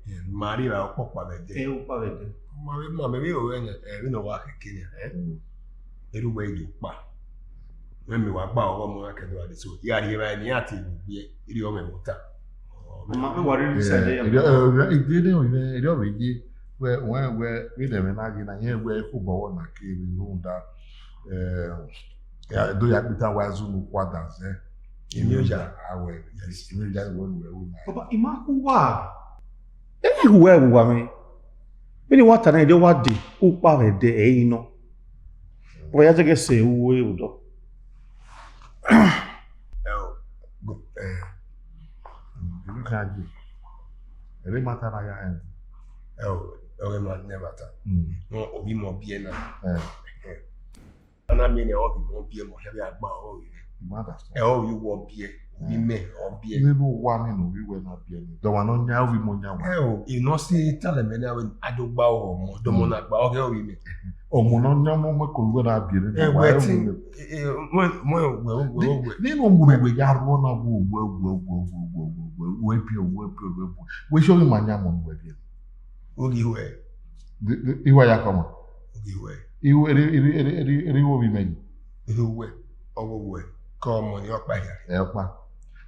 Ẹ, ma rhie evbare ọkpọkpa vbe ẹdẹ. Ẹ, ọkpa vbe ẹdẹ. Ma vbe, ma vbe vbe ro ẹnẹ, ẹ, vbene ọ wa khẹke nian, ẹ. Mm. Erha uwẹ i do kpa. Wẹ mẹ wa gba ọghọ ọmọ na kẹdẹ wa de so. Ya rhie evbare ne iran tie vbe ubiẹ, erriọ mwẹ vbe ota. Ọ, ma vbe wa rhie Eh, side ya. Erriọ, eh, erriọ, ide ne ovbi mwẹ, erriọ vbe ye, wẹ, wẹ, wẹ, vbene ẹmwẹ na ghi na, irẹn wẹ ekhobọ vbọ na ke vbe rhunmwuda, eh, ya, do ya kpita wa zẹ unu kua dan zẹ. Emioja. Awẹ, yes, emioja ni wẹ nu wẹ ru na. Baba, i ma khu uwa. Ẹ i khu uwa vbe uwa mwẹ. Vbene wa ta na, ẹdẹ wa de, ukpa vbe ẹdẹ, ẹ i nọ. Baba, ya zẹgẹ sẹ uwu odọ. Ẹ o, go, eh, you can do. Ẹ vbe ma ta na ya ẹn. Ẹ o, ẹ o, ẹ ma, never ta. Mm. No, ovbi mẹ ọ biẹ na. Eh. Eh. Ana miẹn ne ọ ghi mẹ ọ biẹ mẹ, ọ hia vbe a gba ọrọre. You understand? Ẹ, ọ vbe uwẹ ọ biẹ, ovbi mẹ ọ biẹ. Nene owa ni ne ovbi uwẹ na biẹ ni. Dọmwa ne ọ yan ovbi mẹ ọ yan wa. Ẹ o, I nọ si talẹ mẹ na wẹ a do gba ọrọ ọmọ, dọmọ na gba ọghe ovbi mẹ. Ọmọ ne ọ yan ọmọ mẹ kọlu wẹ na biẹ ni. Ẹ, wẹ ti, ẹ, ẹ, wẹ, wẹ, wẹ, wẹ, wẹ. Nene ọmọ ne wẹ ya rhuọ na wẹ, wẹ, wẹ, wẹ, wẹ, wẹ, wẹ, wẹ biẹ, wẹ biẹ, wẹ biẹ. Wẹ si ovbi ma yan ọmọ ne wẹ biẹ ni. Oghi wẹ. Iwa ya kọma. Oghi wẹ. Iwe eri eri eri eri eri wo bi mẹ yi. Iwe wẹ. Ọgho wẹ. Kọ ọmọ ni ọkpa hia. Ẹ ọkpa.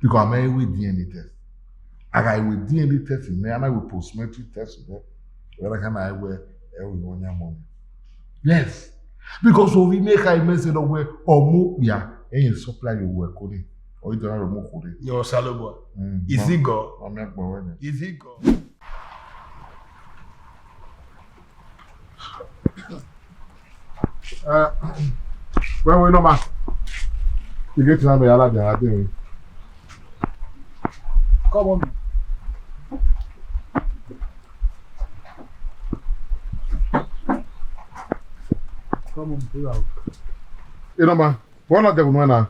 Because a ma ru D N A test. A gha ru D N A test nẹ, a na ru postmortem test nẹ. Wẹ na ka na wẹ ẹ ru ne ọ yan mọ nẹ. Yes. Because ovbi mẹ kha imẹ sẹ nọ wẹ ọmọ okpia, ẹ i supply ye owẹ ko nẹ. Ọ i dọna rẹ ọmọ okhuo nẹ. Yan Osanobua. Mm, is it God? Ọ mẹ gbọ wẹ nẹ. Is it God? Eh, wẹ wẹ nọ ma. Igeti na mẹ ya ladian gha dee. Come on. Come on, pull out. Ẹ nọ ma, wẹ na dẹ unu na.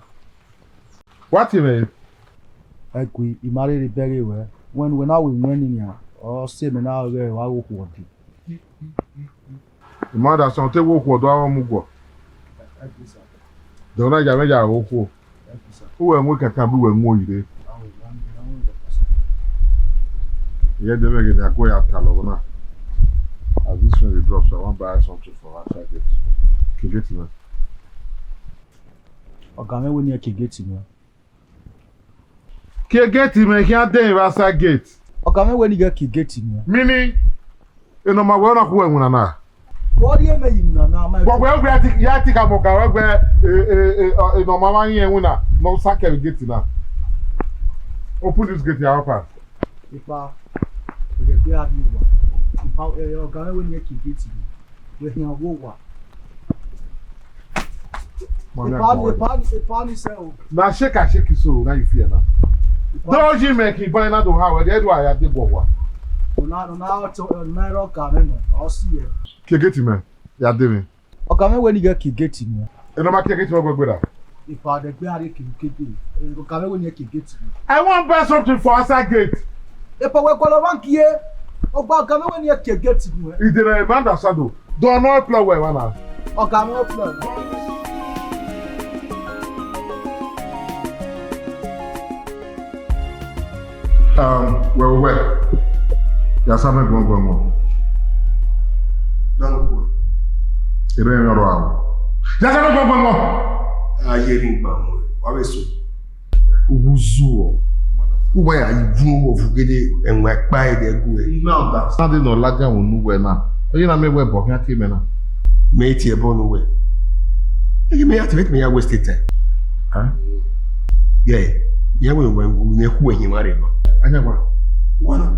Wa tie mwẹ. Ẹgui, I ma rherhe bẹghe ruẹ, wẹ ne uwẹ na ru iwẹn ni nian, ọ sẹ mẹ na ghẹ wa ghe okhuo ọdẹ. I ma da sẹ ọtẹn vbe okhuo ọdọ avbe ọmọ uguọ. Ẹgui, sir. Dẹ na ya mwẹ ya ghe okhuo. Ẹgui, sir. Uwẹ mu kankan bu uwẹ mu oyi rre. Ahụ, ahụ, ahụ, sir. Iye de mwẹ ghe ne a gu ya talọ vbe na. As this rain dey drop, so I wan buy something for outside gate. Ke gate man. Ọga mwẹ wẹ ne irẹn ke gate nuẹn. Ke gate mwẹ, khian dẹn vbe outside gate. Ọga mwẹ wẹ ne irẹn ke gate nuẹn. Meaning, enọ ma wẹ na khu ẹwẹn na na. Wọ rhie mẹ yi na na, ma. Wọ wẹ wẹ ya ti ka mọ ọga wẹ wẹ, eh, eh, eh, enọ ma ma yin ẹwẹn na, nọ sa kẹ vbe gate na. Open this gate, ya pass. Ipa, ẹgbẹ a bi wa. Ipa, eh, ọga mwẹ wẹ ne irẹn ke gate nuẹn. Wẹ khian wo wa. Mami, epa ni, epa ni, epa ni sẹ o. Na shake a shake so, na you fear na. Epa. Do you make it, but na do how, where do I have the go wa? Ona, ona, ona ro ka me no, ọ si ye. Ke gate man, ya de mi. Ọga mwẹ wẹ ne irẹn ke gate nuẹn. Enọ ma ke gate man gbegbe ra? Epa, ẹgbẹ a rhie ke gate. Ọga mwẹ wẹ ne irẹn ke gate nuẹn. I wan buy something for outside gate. Epa, wẹ gualọ vba gie. Ọgba ọga mwẹ wẹ ne irẹn ke gate nuẹn. Ide na man da sado. Do no play well, man. Ọga mwẹ play. Um, well, well. Ya sa mẹ gbọngbọn mọ. Dọnukue. Ere emwi ọrọre aro. Ya sẹ ne gbọngbọngbọn. A ye rhie igban mu, wa vbe so. Uwu zuọ. Uwa ya yi vuọn vbe ọvughe de, ẹwaẹn ẹkpa ẹdẹ gu ẹ. Na ọda. Na de nọ ladian unu wẹ na. Ọ ye na mẹ wẹ ẹbọ khian tie mẹ na. Mẹ i tie ẹbọ unu wẹ. Ẹ ye mẹ ya tie mẹ ya waste time. Hẹn? Yeah. Ya wẹ wẹ mẹ khu ẹhin mwa rre. Anya wa. Wa na.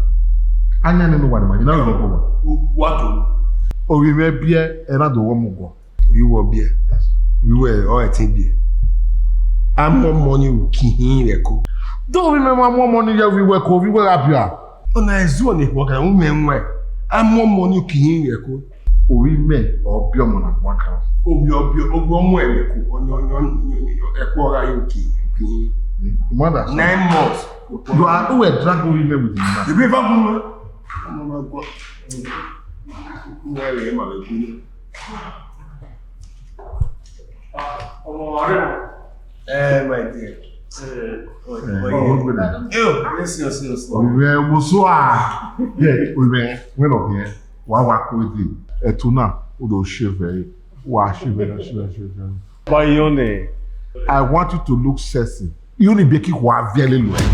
Anya ne no wa de ma, you know, you go. Wa do. Ovbi mwẹ biẹ, ẹ na do wọ mu gọ. Ovbi wẹ biẹ. Ovbi wẹ ọ ẹtin biẹ. A mu ọmọ ni uki hin vbe ẹko. Do ovbi mwẹ ma mu ọmọ ni ye ovbi wẹ ẹko, ovbi wẹ gha biẹ. Ọna ẹzuọ ne ekhọe kan, u mwẹ ẹwaẹn. A mu ọmọ ni uki hin vbe ẹko. Ovbi mwẹ ọ biẹ ọmọ na guan kan. Ovbi ọ biẹ, ovbi ọ mu ẹmwẹ ẹko, ọ yọ, yọ, yọ, yọ, ẹko ọ gha ye uki, uki hin. Mother, nine months. You are, who were drag ovbi mwẹ with him now? Ibe va gun mẹ. Ọmọ ma gua. Uwẹ rẹ ma vbe gun. Ọmọ wa rẹ. Eh, my dear. Eh, oh, oh, oh, yeah. Oh, yes, yes, yes, yes. Ovbi mwẹ, mo so a. Yeah, ovbi mwẹ, wẹ nọ biẹ. Wa wa ko ede. Ẹtu na, u do shave, wa shave, shave, shave. Bayone. I want you to look sexy. You need to be wa very well.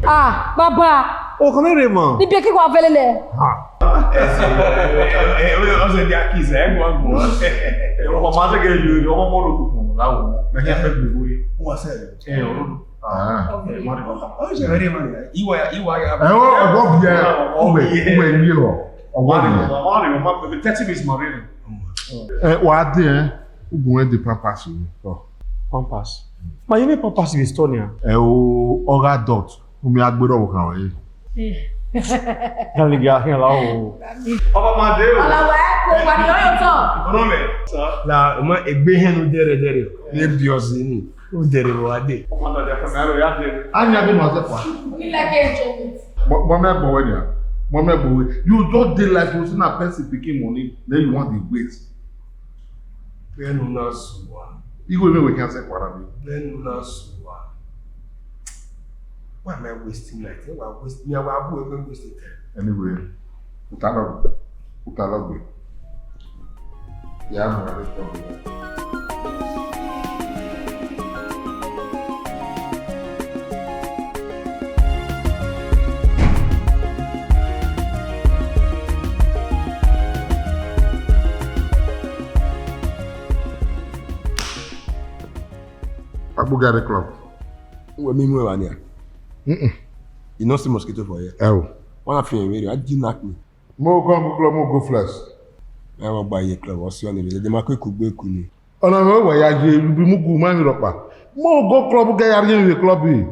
Ah, baba. O kàn mẹ rẹ mọ. Ibi kí wa vẹlẹ lẹ. Ha. Ọsẹ di akis ẹ gbọ gbọ. Ọmọ ma tẹgẹ lu ọmọ mọ lọ kùkùn láwọ. Mẹ kí a fẹ gbogbo yìí. Wọ́n sẹ́. Ẹ ọ̀rọ̀. Ah. Ọ̀rọ̀ ìṣẹ̀lẹ̀ rẹ̀ máa ń yà. Ìwà ìwà yà. Ẹ o, ọgbọ bi ẹ, ọgbẹ ọgbẹ yìí rọ. Ọgbọ bi ẹ. Thirty minutes ma rẹ. Ẹ wà á dé ẹ, ogun ẹ di pampers mi. Pampers. Ma yẹ ne pampers vbe store nia. Ẹ o, ọgha dot. Umi agbero wo kan wẹ. Gani ga hin la o. Ọba ma de o. Ọla wẹ ko pa ni oyo tọ. Ọ̀nà mẹ. La ma egbe hin nu dẹrẹ dẹrẹ. Ne bi ọzi ni. O dẹrẹ wa de. Ọba ma de fa na ro ya de. Anya bi ma ze kwa. Ni like enjoyment. Mo mo me gbo we nia. Mo me gbo we. You just dey like you see na person picking money, then you want the wait. Vbene u na zuwa. Igho mwẹ wẹ khian sẹ kpara mi. Vbene u na zuwa. Why am I wasting my time? Why waste me? Why am I wasting time? Anyway, utalọ, utalọ gbe. Ya mu ave tọ. Agbogare club. Wẹ mi mu ẹmwẹ nia. Mm-mm. You no see mosquito for here. Ẹ o. One of you, I did knock me. Mo come go club, mo go flex. Ẹ wọ gba ye club, ọ si ọ ni, de ma ko eku gbe eku ni. Ọna mwẹ wa ya ye bi mu gu ma mi rọkpa. Mo go club ga ya rhie vbe club yi.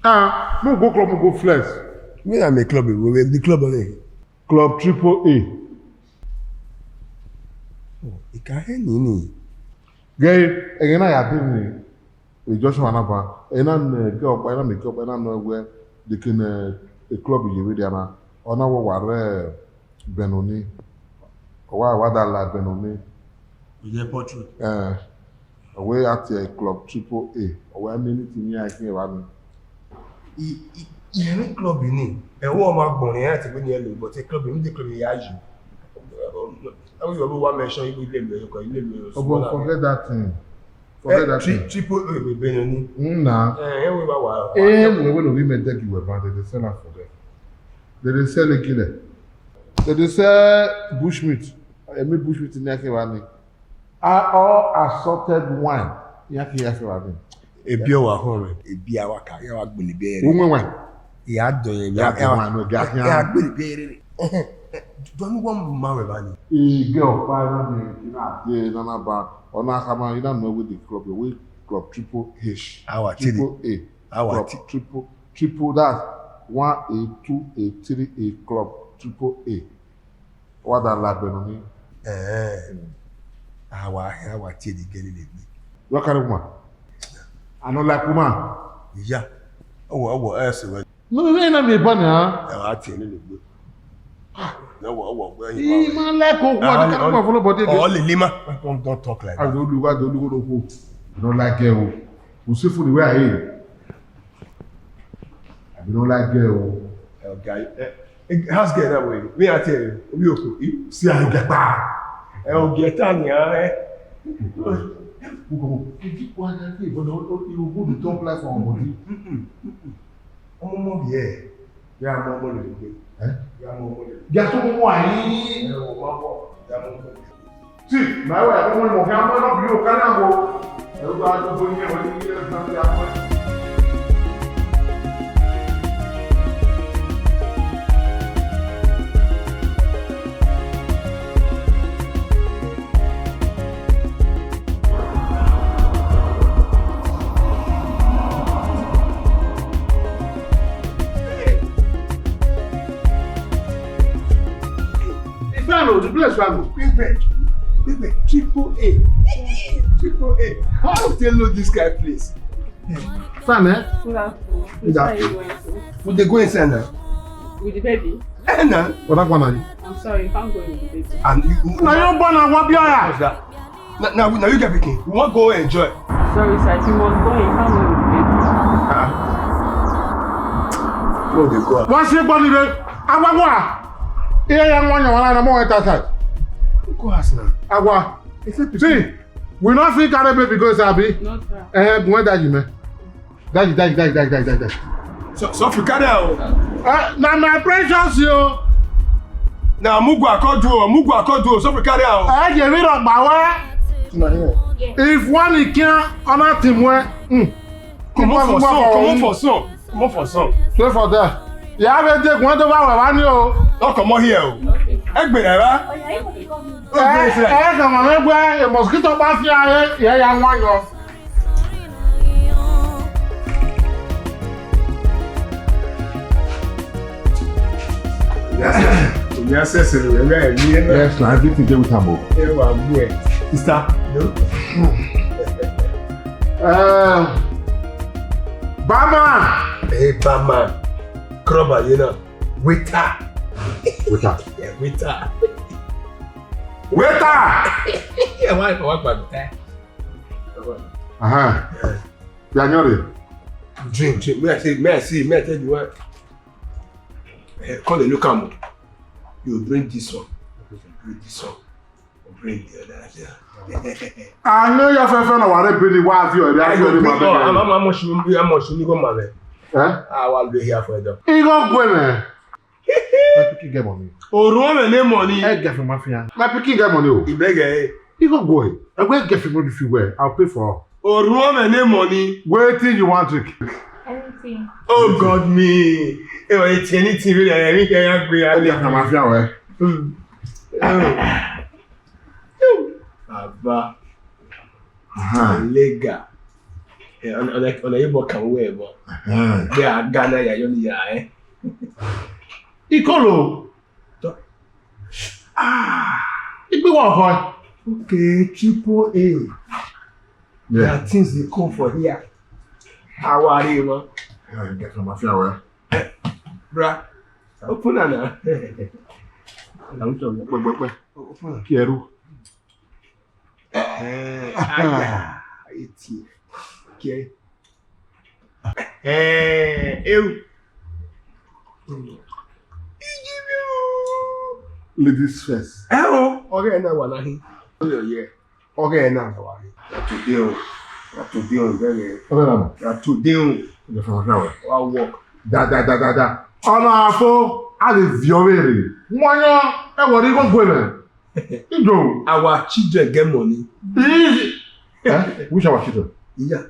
Ah, mo go club, mo go flex. Me na me club, we we the club on. Club Triple A. Oh, ika he ni ni. Ghe, ẹghẹ na ya de ni. E Joshua na ba, ena ne ke ọkpa, ena ne ke ọkpa, ena nọ wẹ de ke ne e club ye vbe dia na. Ọ na wọ wa rre Benoni. Ọ wa wa da la Benoni. Ìyẹn pọtri. Eh, ọ wẹ a tie club Triple A. Ọ wẹ mi ni ti ni a khin evba ni. I i i eni club ni. Ẹ wọ ma gbọn ni ẹ ti gbẹ ni ẹ lo, but club ni de club ya yi. Ẹ wọ wa mention ibi ile mi, ko ile mi. Obo, forget that thing. Forget that thing. Triple A be Benoni. Mm, nah. Eh, eh, we ba wa. Eh, we we no be me degi we ba, they dey sell am for there. They dey sell it there. They dey sell bush meat. Eh, me bush meat ni ake wa ni. Ah, all assorted wine. Ni ake ya ke wa ni. Ebi ọ wa họn mẹ. Ebi a wa ka, ya wa gbele bi ẹre. Wo wẹn wẹn. Ya dọ yẹn, ya, ya, ya gbele bi ẹre. Dọnu wọ ma wẹ ba ni. Ige ọkpa na ni na de na na ba. Ọna khama ina no with the club, we club Triple H. Our Triple A. Our club Triple, Triple, that's one A, two A, three A club, Triple A. Wa da la Benoni. Eh. Awa, awa tie the girl in the. What kind of woman? I don't like woman. Yeah. Oh, oh, oh, eh, so, eh. No, no, no, no, me ban, huh? Eh, I tell you, no. No, what, what, what, you He want? Man like, oh, what, Ah, you can't oh, go follow body again. Oh, Lilima. Don't, don't talk like I that. Don't look, I don't look, don't go. I don't like girl. You see for the way I am. I don't like girl. Eh, guy, eh. House girl na wẹ, vbe a tie ẹre, ovbi oko, i? Si a, ogiẹ kpa. Ẹ, ogiẹ ta nian, ẹ. Ugo, ebi kua na ke, but no, no, you go dey talk like for body. Mm-mm, mm-mm. Ọmọ ọmọ biẹ, ya mọ ọmọ lele. Eh? Ya mọ ọmọ lele. Ya tọ ọmọ wa yi. Ẹ, o ma bọ, ya mọ ọmọ lele. See, my wife, I don't want to have my love you, can I go? Everybody go in here, when you hear something happen. Fine o, the place fine o. Big bed, big bed, triple A, triple A. How you take know this kind of place? Fine, eh? Good afternoon. Good afternoon. We dey go inside now. With the baby? Eh, na. What that one? I'm sorry, you can't go in with the baby. And you, you, na your born and one beer. What's that? Now, now, now you get pikin. We wan go enjoy. Sorry, sir. If you must go, you can't go with the baby. Ah. No, they go. Wọ́n ṣe gbọ́ nílé. Àwa wà. Iye ya wọn yàn wọn lára mọ́ wọn ta side. Go ask now. Àwa. He said, see, we no fit carry baby go inside, abi? No, sir. Eh, when that you, man. Daddy, daddy, daddy, daddy, daddy, daddy. So, so if you carry out. Uh, na my precious yo. Now, Mugwa could do, Mugwa could do, so if you carry out. Eh, you read on my way. If one he can't, on that team, where? Mm. Come on for some, come on for some, come on for some. Straight for there. You have a day, one to one, one, you. Don't come on here. Egbe na ra. Eh, eh, come on, egbe, a mosquito bite here, eh, yeah, yeah, one, you. Yes, sir. Yes, sir. Yes, sir. Yes, sir. Everything dey with am o. Ẹ wà gbọ́ ẹ. Sister. No. Um, barman. Hey, barman. Club, you know. Waiter. Waiter. Yeah, waiter. Waiter. Yeah, why, why, why, why? Aha. Yeah. You are not ready. Drink, drink. May I say, may I see, may I tell you what? Eh, come and look am. You drink this one. Drink this one. Drink the other. Yeah. I know your friend, friend, wa re bini wa fi ore, I fi ore ma bring, oh, bẹgẹ. I'm, I'm, I'm sure, I'm sure you go, man. Eh? I will be here for you. He go go, man. My pikin get money. Orun ọmọ ne money. Ẹ gẹ fi ma fi hàn. My pikin get money o. Ibẹgẹ e. He go go e. Ẹ wẹ gẹ fi money fi wẹ. I'll pay for all. Orun ọmọ ne money. Wetin you want drink? Anything. Oh God me. Ẹ wá eat anything really. I really can't agree. Ẹ gẹ fi ma fi hàn wẹ. Hmm. Oh. Baba. Aha. Lega. Eh, ọna, ọna, ọna ye bọ kan wẹ bọ. Aha. Gbe a ga na ya yọ ni ya, eh. Ikolo. Tọ. Ah. Igbe wa hoi. Okay, triple A. Yeah. There are things they come for here. How are you, man? Yeah, you get from mafia, well. Eh, bra, open am now. Open am. Kieru. Eh, aya, eti. Okay. Eh, eu. Ladies first. Eh, o, ọghe na wa na hin. Oyo ye. Ọghe na wa hin. Na today o. Na today o, very. Ọghe na. Na today o. Wa work. Da, da, da, da, da. Ọna fo, a lè viọ vbe rre. Wọ́n yán, ẹ wọ rí gbogbo rẹ̀. Ido. Our children get money. Easy. Eh? Which our children? Yeah.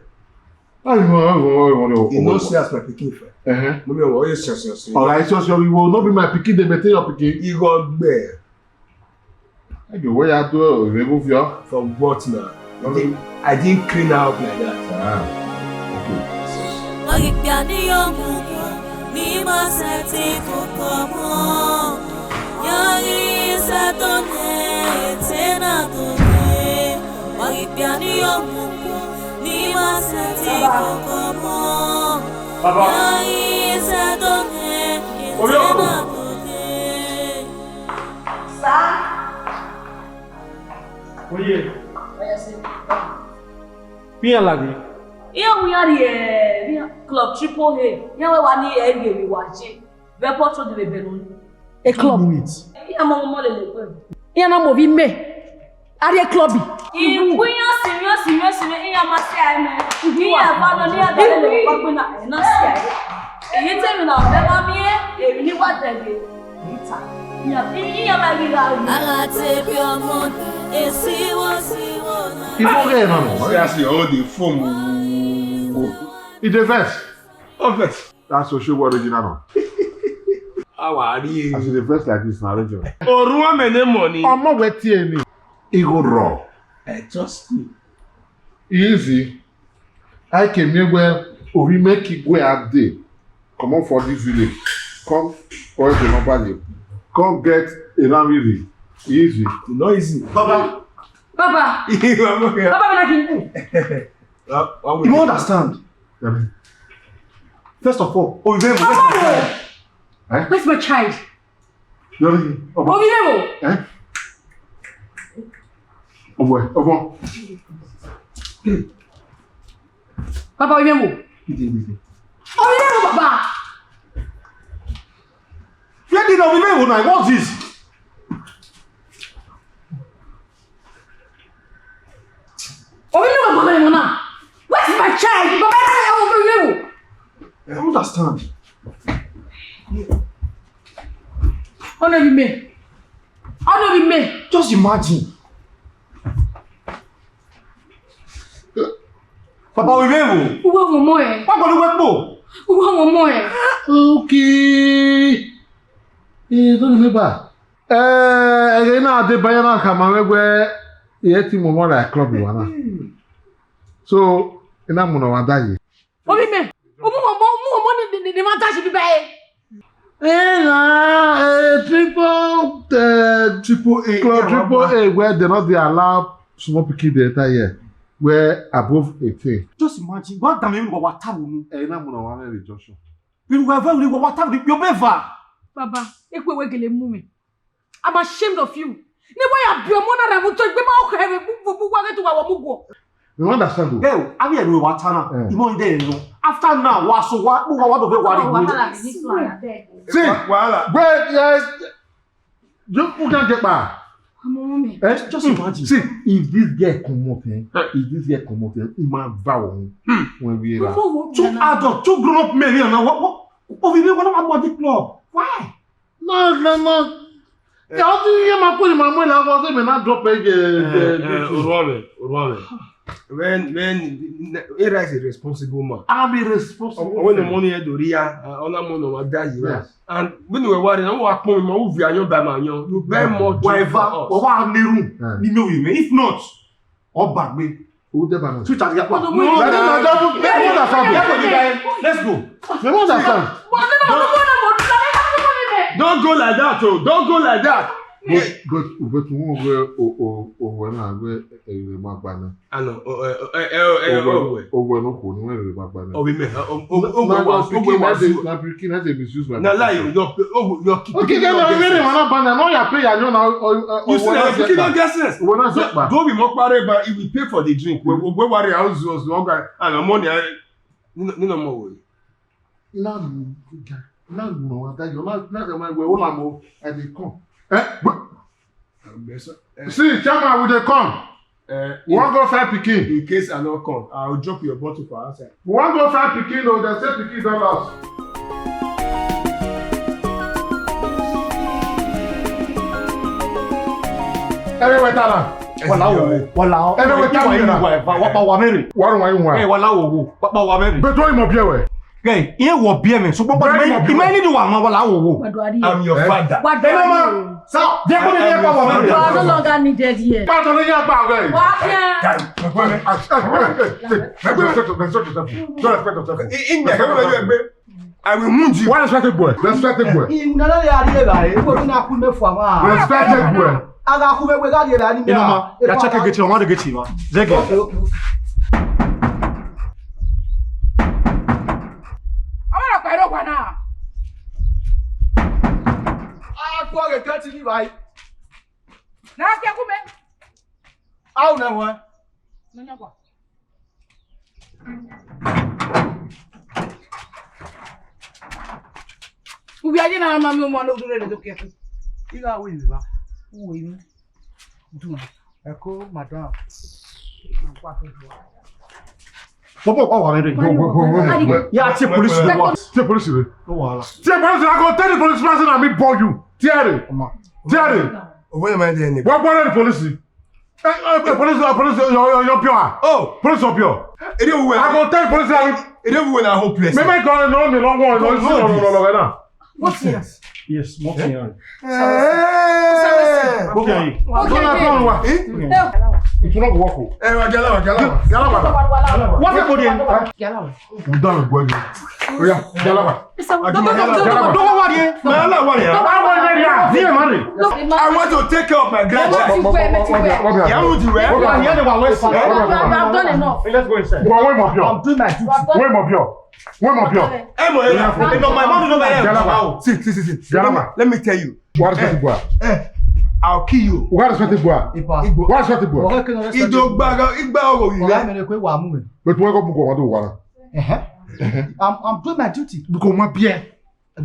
Ayi, wọ́n, wọ́n, wọ́n, wọ́n, wọ́n, You know, see as my pikin fair. Uh-huh. Mommy, oh, yes, yes, yes, yes. All right, so, so you will not be my pikin, they maintain your pikin. You go there. Ẹ jọ̀wọ́ ya tó ìrẹ́wó fi ọ́. For what now? I didn't, I didn't clean her up like that. Ah, okay. Ọgìpìà ní òkùnkùn ní máa ṣe ti kókó mọ́. Yọrí iṣẹ́ tó ní ètè náà tó ní. Ọgìpìà ní òkùnkùn ní máa ṣe ti kókó mọ́. Bàbá. Yọrí iṣẹ́ tó ní ètè náà tó ní. Sir. Oye. Oye, sir. Pian ladi. Iye wu ya rrie, eh, club Triple A. Iye wẹ wa ni ẹ rhie emwi wa ye. Vbe airport de vbe bẹn unu. A club. Minute. Iran ma mu ọmọ lele egbe. Iran na mu ovbi mẹ. A rrie club. Iwu iran sinmwi, sinmwi, sinmwi, iran ma si ae mẹ. Iran va nọ ne iran da lele vbe ọkpa gbe na, ẹ na si ae. Eyi te emwi na, ọ vbe ma miẹn emwi ne I wa dẹghe. Iran, iran ma ghi gha ru. Agha te bi ọmọ, esiwo siwo na. Ibo ghe na nọ? Serious, all the phone. He dey vex. Obvious. That's Osogbo original nọ. Awa rie. As you dey vex like this, na region. Oruan mẹ ne mọ ni. Ọmọ wẹ tie ni. Igho rọ. I trust you. Easy. I came here where Orime Kigwe Ade. Comot for this village. Come for the number you. Come get a lamb. Easy. No easy. Baba. Baba. Baba, na kin. You don't understand. First of all, Ovivevo, where's my child? Eh? Where's my child? Ovivevo. Eh? Ọmọ ẹ, ọmọ. Baba, Ovivevo. Ovivevo, Baba. Where did Ovivevo now? What's this? Ovivevo, Baba, Baba, now. Where's my child? Baba, Ovivevo. I don't understand. Ọnọ vbe mẹ. Ọnọ vbe mẹ. Just imagine. Papa, Ovivevo. Uwe ọmọ ẹ. Papa, uwe kpo. Uwe ọmọ ẹ. Okay. Eh, don't remember. Eh, ẹghẹ na deba ya na khama mwẹ wẹ, e ti mu ọmọ ra club wa na. So, I na mu ne ọmwa da ye. Obi mẹ, u mu ọmọ, u mu ọmọ ni, ni, ni, ni ma da ye biba ẹre. Eh, na, eh, triple, eh, triple A, club triple A, where they not dey allow small pikin dey enter here, where above eighteen. Just imagine, what damn you wa ta unu? Eh, na mu na wa me junction. You wa very wa ta unu, you be va. Baba, ekwe we gele mu mi. I'm ashamed of you. Ne wa ya bi ọmọ na ra mu to egbe ma o khe bu bu wa ghe to wa wa mu guọ. You understand o? Girl, abi ẹrù wa ta na. Eh. Imo inde no. After now, wa so wa, wa wa do be wa ri. Wahala be this one, abeg. See, wahala. Wait, yes. You, you can't get back. Ọmọ mi. Eh? Just imagine. See, if this girl comot, eh? If this girl comot, eh? He might vow when we are. Two adult, two grown up men here now. What, what? Oh, we want to go to the club. Why? No, no, no. Eh. Ya, ọ dịghị ihe ma kwere ma mụ la ọgọ sị mẹ na drop ege. Eh, eh, eh, Oruọmẹ, Oruọmẹ. When, when, Era is a responsible man. I'm a responsible man. When the money had to ria, ọ na mọ nọ ma da yi ra. Yes. And when we worry, na wa kpọn ma u vi ayan ba ma yan. You buy more drink for us. Whatever, wa wa neru. Eh. Ni me wi me. If not, ọ ba gbe. Who dey balance? Two thirty, yeah. No, no, no, no, no, no, no, no, no. Let's go. They don't understand. Don't go like that, oh. Don't go like that. But, but, but we won't go, oh, oh, oh, when I go, eh, eh, my banner. I know. Oh, eh, eh, eh, oh, eh, oh, oh, oh, no, no, no, my banner. Oh, we may, oh, oh, oh, oh, na, oh, na, oh, pikin, oh, na, oh, na, pikin, na, dey misuse my na lie, pikin. Your, oh, your kid. Okay, then, no, no, no, no, banner. No, you pay, you know, now, oh, oh, you see, oh, na, pikin don't get sense. Don't, don't be more pare, but he will pay for the drink. We, we, we worry, house, house, house, guy, and the money, I, no, no, no more worry. Na lu, na lu, no, that you, na, na, my, we, all am, I dey come. Eh? See, chairman, we dey come. Eh, we wan go find pikin. In case I no come, I will drop your bottle for outside. We wan go find pikin o, dem say pikin don lost. Everywhere tara. Wala wo, wala wo. Everywhere tara. Wa pa wa mere. Wa run wa yi wa. Eh, wala wo wo. Wa pa wa mere. Beto imo bi ewe. Hey, iye wọ biẹ mẹ, ṣùgbọ́n pàtó ìmọ̀ ẹni dùn wà wọn wọlá wò wò. I'm your father. Wa dọ wa ni o. Sir, jẹ́ kó ní ilé ẹ̀kọ́ wọ̀ mí. You are no longer needed here. Pàtó ní yàgbà rẹ̀. Wà á fi hàn. Respect yourself. Respect yourself. Respect yourself. I will wound you. Why respect the boy? Respect the boy. Ìwúna náà yà á rí ẹ̀rọ àyè, ìwé mi náà kú mẹ́fù àmọ́. Respect the boy. Aga kú mẹ́fù ẹ̀rọ àyè rẹ̀ ni mi. Inú ma, yà á check gẹ̀tì, ọmọ rẹ̀ gẹ̀tì ma. Zẹ́gẹ̀. Ọmọ rẹ pẹ̀lú ọgbà náà. A gbọ́ rẹ̀ kẹ́ ti ní báyìí. Náà kẹ́ kú mẹ́. A ò náà wọ́n. Ní ọgbà. Uwẹ aye na ma mi ọmọ ne u rre do ke ẹkun. Ighe a ru emwi evba? U ru emwi. Duma. Ẹko, madam. Bọbọ, ọ wa mwẹ rre. Ya tie police rre wa. Tie police rre. No wahala. Tie police rre, I go tell the police person na me born you. Tie rre. Tie rre. Owẹ ma de ni. Wa borrow the police. Eh, eh, eh, police, uh, police, uh, your, your, your pure. Oh, police of pure. Ede uwe. I go tell police that. Ede uwe na hopeless. Me, me go no me no go no no no no no. What's this? Yes, what's here? Eh. What's here? What's here? It will not work. Eh, wa gala, wa gala. Gala, wa. What for the? Gala. Udanu gbe mi. Oya, Jalaba. Don't worry. Jalaba. Don't worry. Don't worry. I want to take care of my grandchild. Ìyá mi ti wẹ̀. I've done enough. Let's go inside. Wọ́n mọ̀ bí ọ. Wọ́n mọ̀ bí ọ. Wọ́n mọ̀ bí ọ. Ẹ mọ̀ ẹ. Jalaba. Ẹ mọ̀ my mom no buy. Jalaba. See, see, see, see. Jalaba. Let me tell you. Wàá respect gbọ́ a. Eh, I'll kill you. Wàá respect gbọ́ a. Ipa. Igbo. Wàá respect gbọ́ a. Ọ̀rẹ́ kí ni respect? Ìjọba igba ọ̀rọ̀ yìí. Ọ̀rẹ́ mi ni pé wàá mú mi. Lótú wọn kọ́ bukọ̀ wọn tó wà náà. Ẹ̀hẹ́. I'm, I'm doing my duty. Bukọ̀ wọn bí ẹ.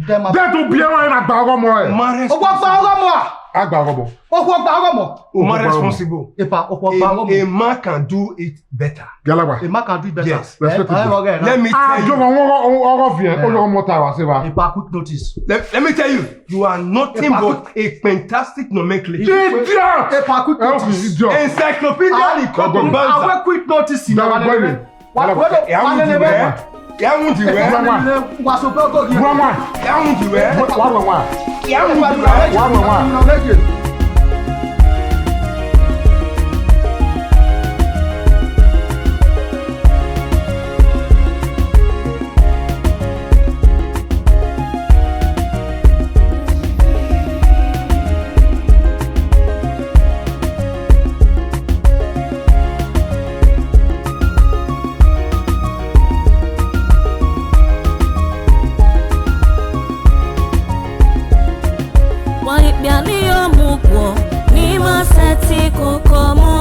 Then my Bẹ́ẹ̀ tó bí ẹ wọn yẹn máa gba ọgọ́ mọ́ ẹ. Ma Ọgbọ́n gba responsible. Ọgọ́ mọ́ a. A gba ọgọ́ mọ́. Ọgbọ́n gba ọgọ́ mọ́. Ma Ọgbọ́n gba ọgọ́ mọ́. Responsible. Ipa, ọgbọ́n gba ọgọ́ mọ́. A, a man can do it better. Galagba. A man can do it better. Yes. Respect it. Ẹ, ẹ, ọgọ́ ẹ náà. Let me tell you. Àjọ wọn wọ́n ọgọ́ fi ẹ, ó yọ ọmọ ta wá sí wa. Ipa, quick notice. Let, let me tell you, you are nothing Ipa, but a fantastic nomenclature. Idiot! Ipa, quick notice. Idiot. Encyclopedia. Ah, Ikoko Banza. Àwọn quick notice. Galagba. Wa ko do, wa lele be. Ya wun di wẹ. Wa so pe ko gi. Wa wa. Ya wun di wẹ. Wa wa wa. Ya wun di wẹ. Wa wa wa. Wa ikpia ni yo mu guo, ni ma sẹtin koko mu